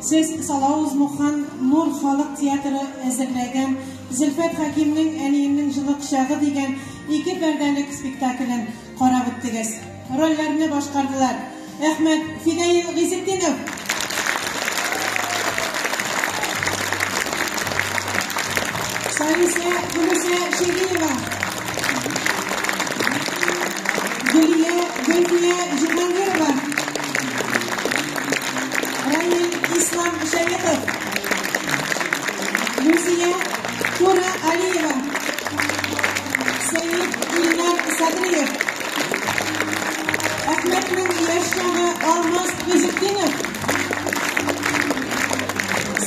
сез Салавыз Мухан Нур халык театры әзерләгән Зөлфәт Хәкимнең Әниемнең җылы кочагы дигән ике пәрдәлек спектаклен карап үттегез. Рольләрне башкардылар Әхмәт Фидаил Гыйзетдинов, Салисә Гөлүсә Шигиева, Гөлия Гөлфия Җиһангирова, Рамил Ислам Шәехов, Люзия Тура Алиева, Сәет Илнар Садриев, Әхмәтнең яшь чагы Алмаз Гыйзетдинов,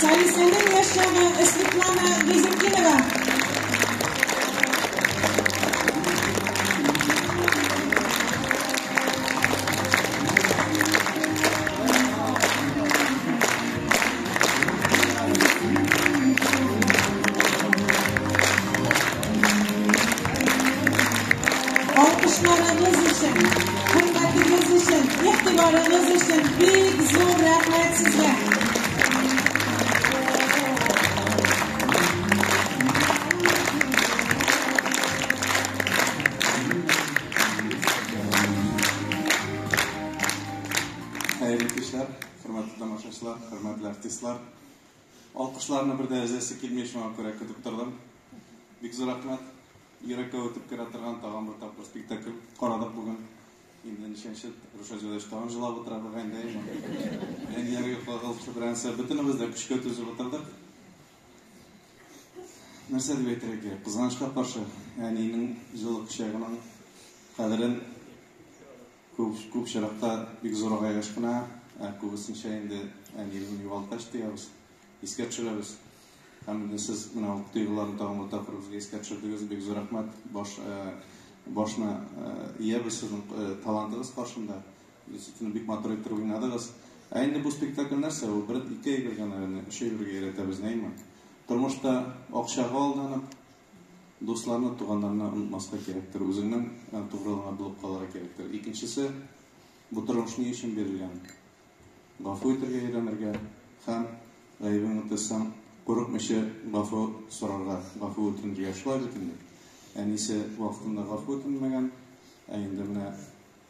Салисәнең яшь чагы Светлана Гыйзетдинова. Алкышларыгыз өчен, хөрмәтегез өчен, игътибарыгыз өчен бик зур рәхмәт сезгә. Хәерле кичләр, хөрмәтле тамашачылар, хөрмәтле артистлар. Алкышларны бер дә өзәсе килми, шуңа күрә көтеп тордым. Бик зур рәхмәт. Йөрәккә үтеп керә торган тагын бер тапкыр спектакль карадык бүген. Инде ничәнче Рушат Җүләш тагын җылап утыра бугай инде, әйме? Әниләргә кагылышлы берәнсә бөтенебез дә көчкә түзеп утырдык. Нәрсә дип әйтергә кирәк? Кызганычка каршы, әнинең җылы кочагының кадерен күп күп очракта бик зурайгач кына, ә күбесенчә инде әниебезне югалткач тоябыз, искә төшерәбез. Һәм инде сез менә ул тойгыларны тагын бер тапкыр безгә искә төшердегез. Бик зур рәхмәт. Баш башны иябез сезнең талантыгыз каршында. Действительно бик матур итеп уйнадыгыз. Ә инде бу спектакль нәрсә? Ул бер ике әйбер генә, өч әйбергә өйрәтә безне, әйме? Тормышта акчага алданып, дусларны, туганнарны онытмаска кирәктер. Үзеңнең тугрылыгыңа булып калырга кирәктер. Икенчесе, бу тормыш ни өчен бирелгән? Гафу итәргә өйрәнергә һәм гаебеңне тойсаң, курыкмыйча гафу сорарга, гафу үтенергә. Шулай бит инде. Әнисе вакытында гафу үтенмәгән, ә инде менә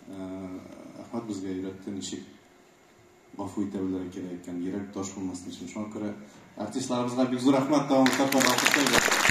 Әхмәт безгә өйрәтте, ничек гафу итә белергә кирәк икән, йөрәк таш булмасын өчен. Шуңа күрә артистларыбызга бик зур рәхмәт, тагын бер тапкыр алкышлыйбыз.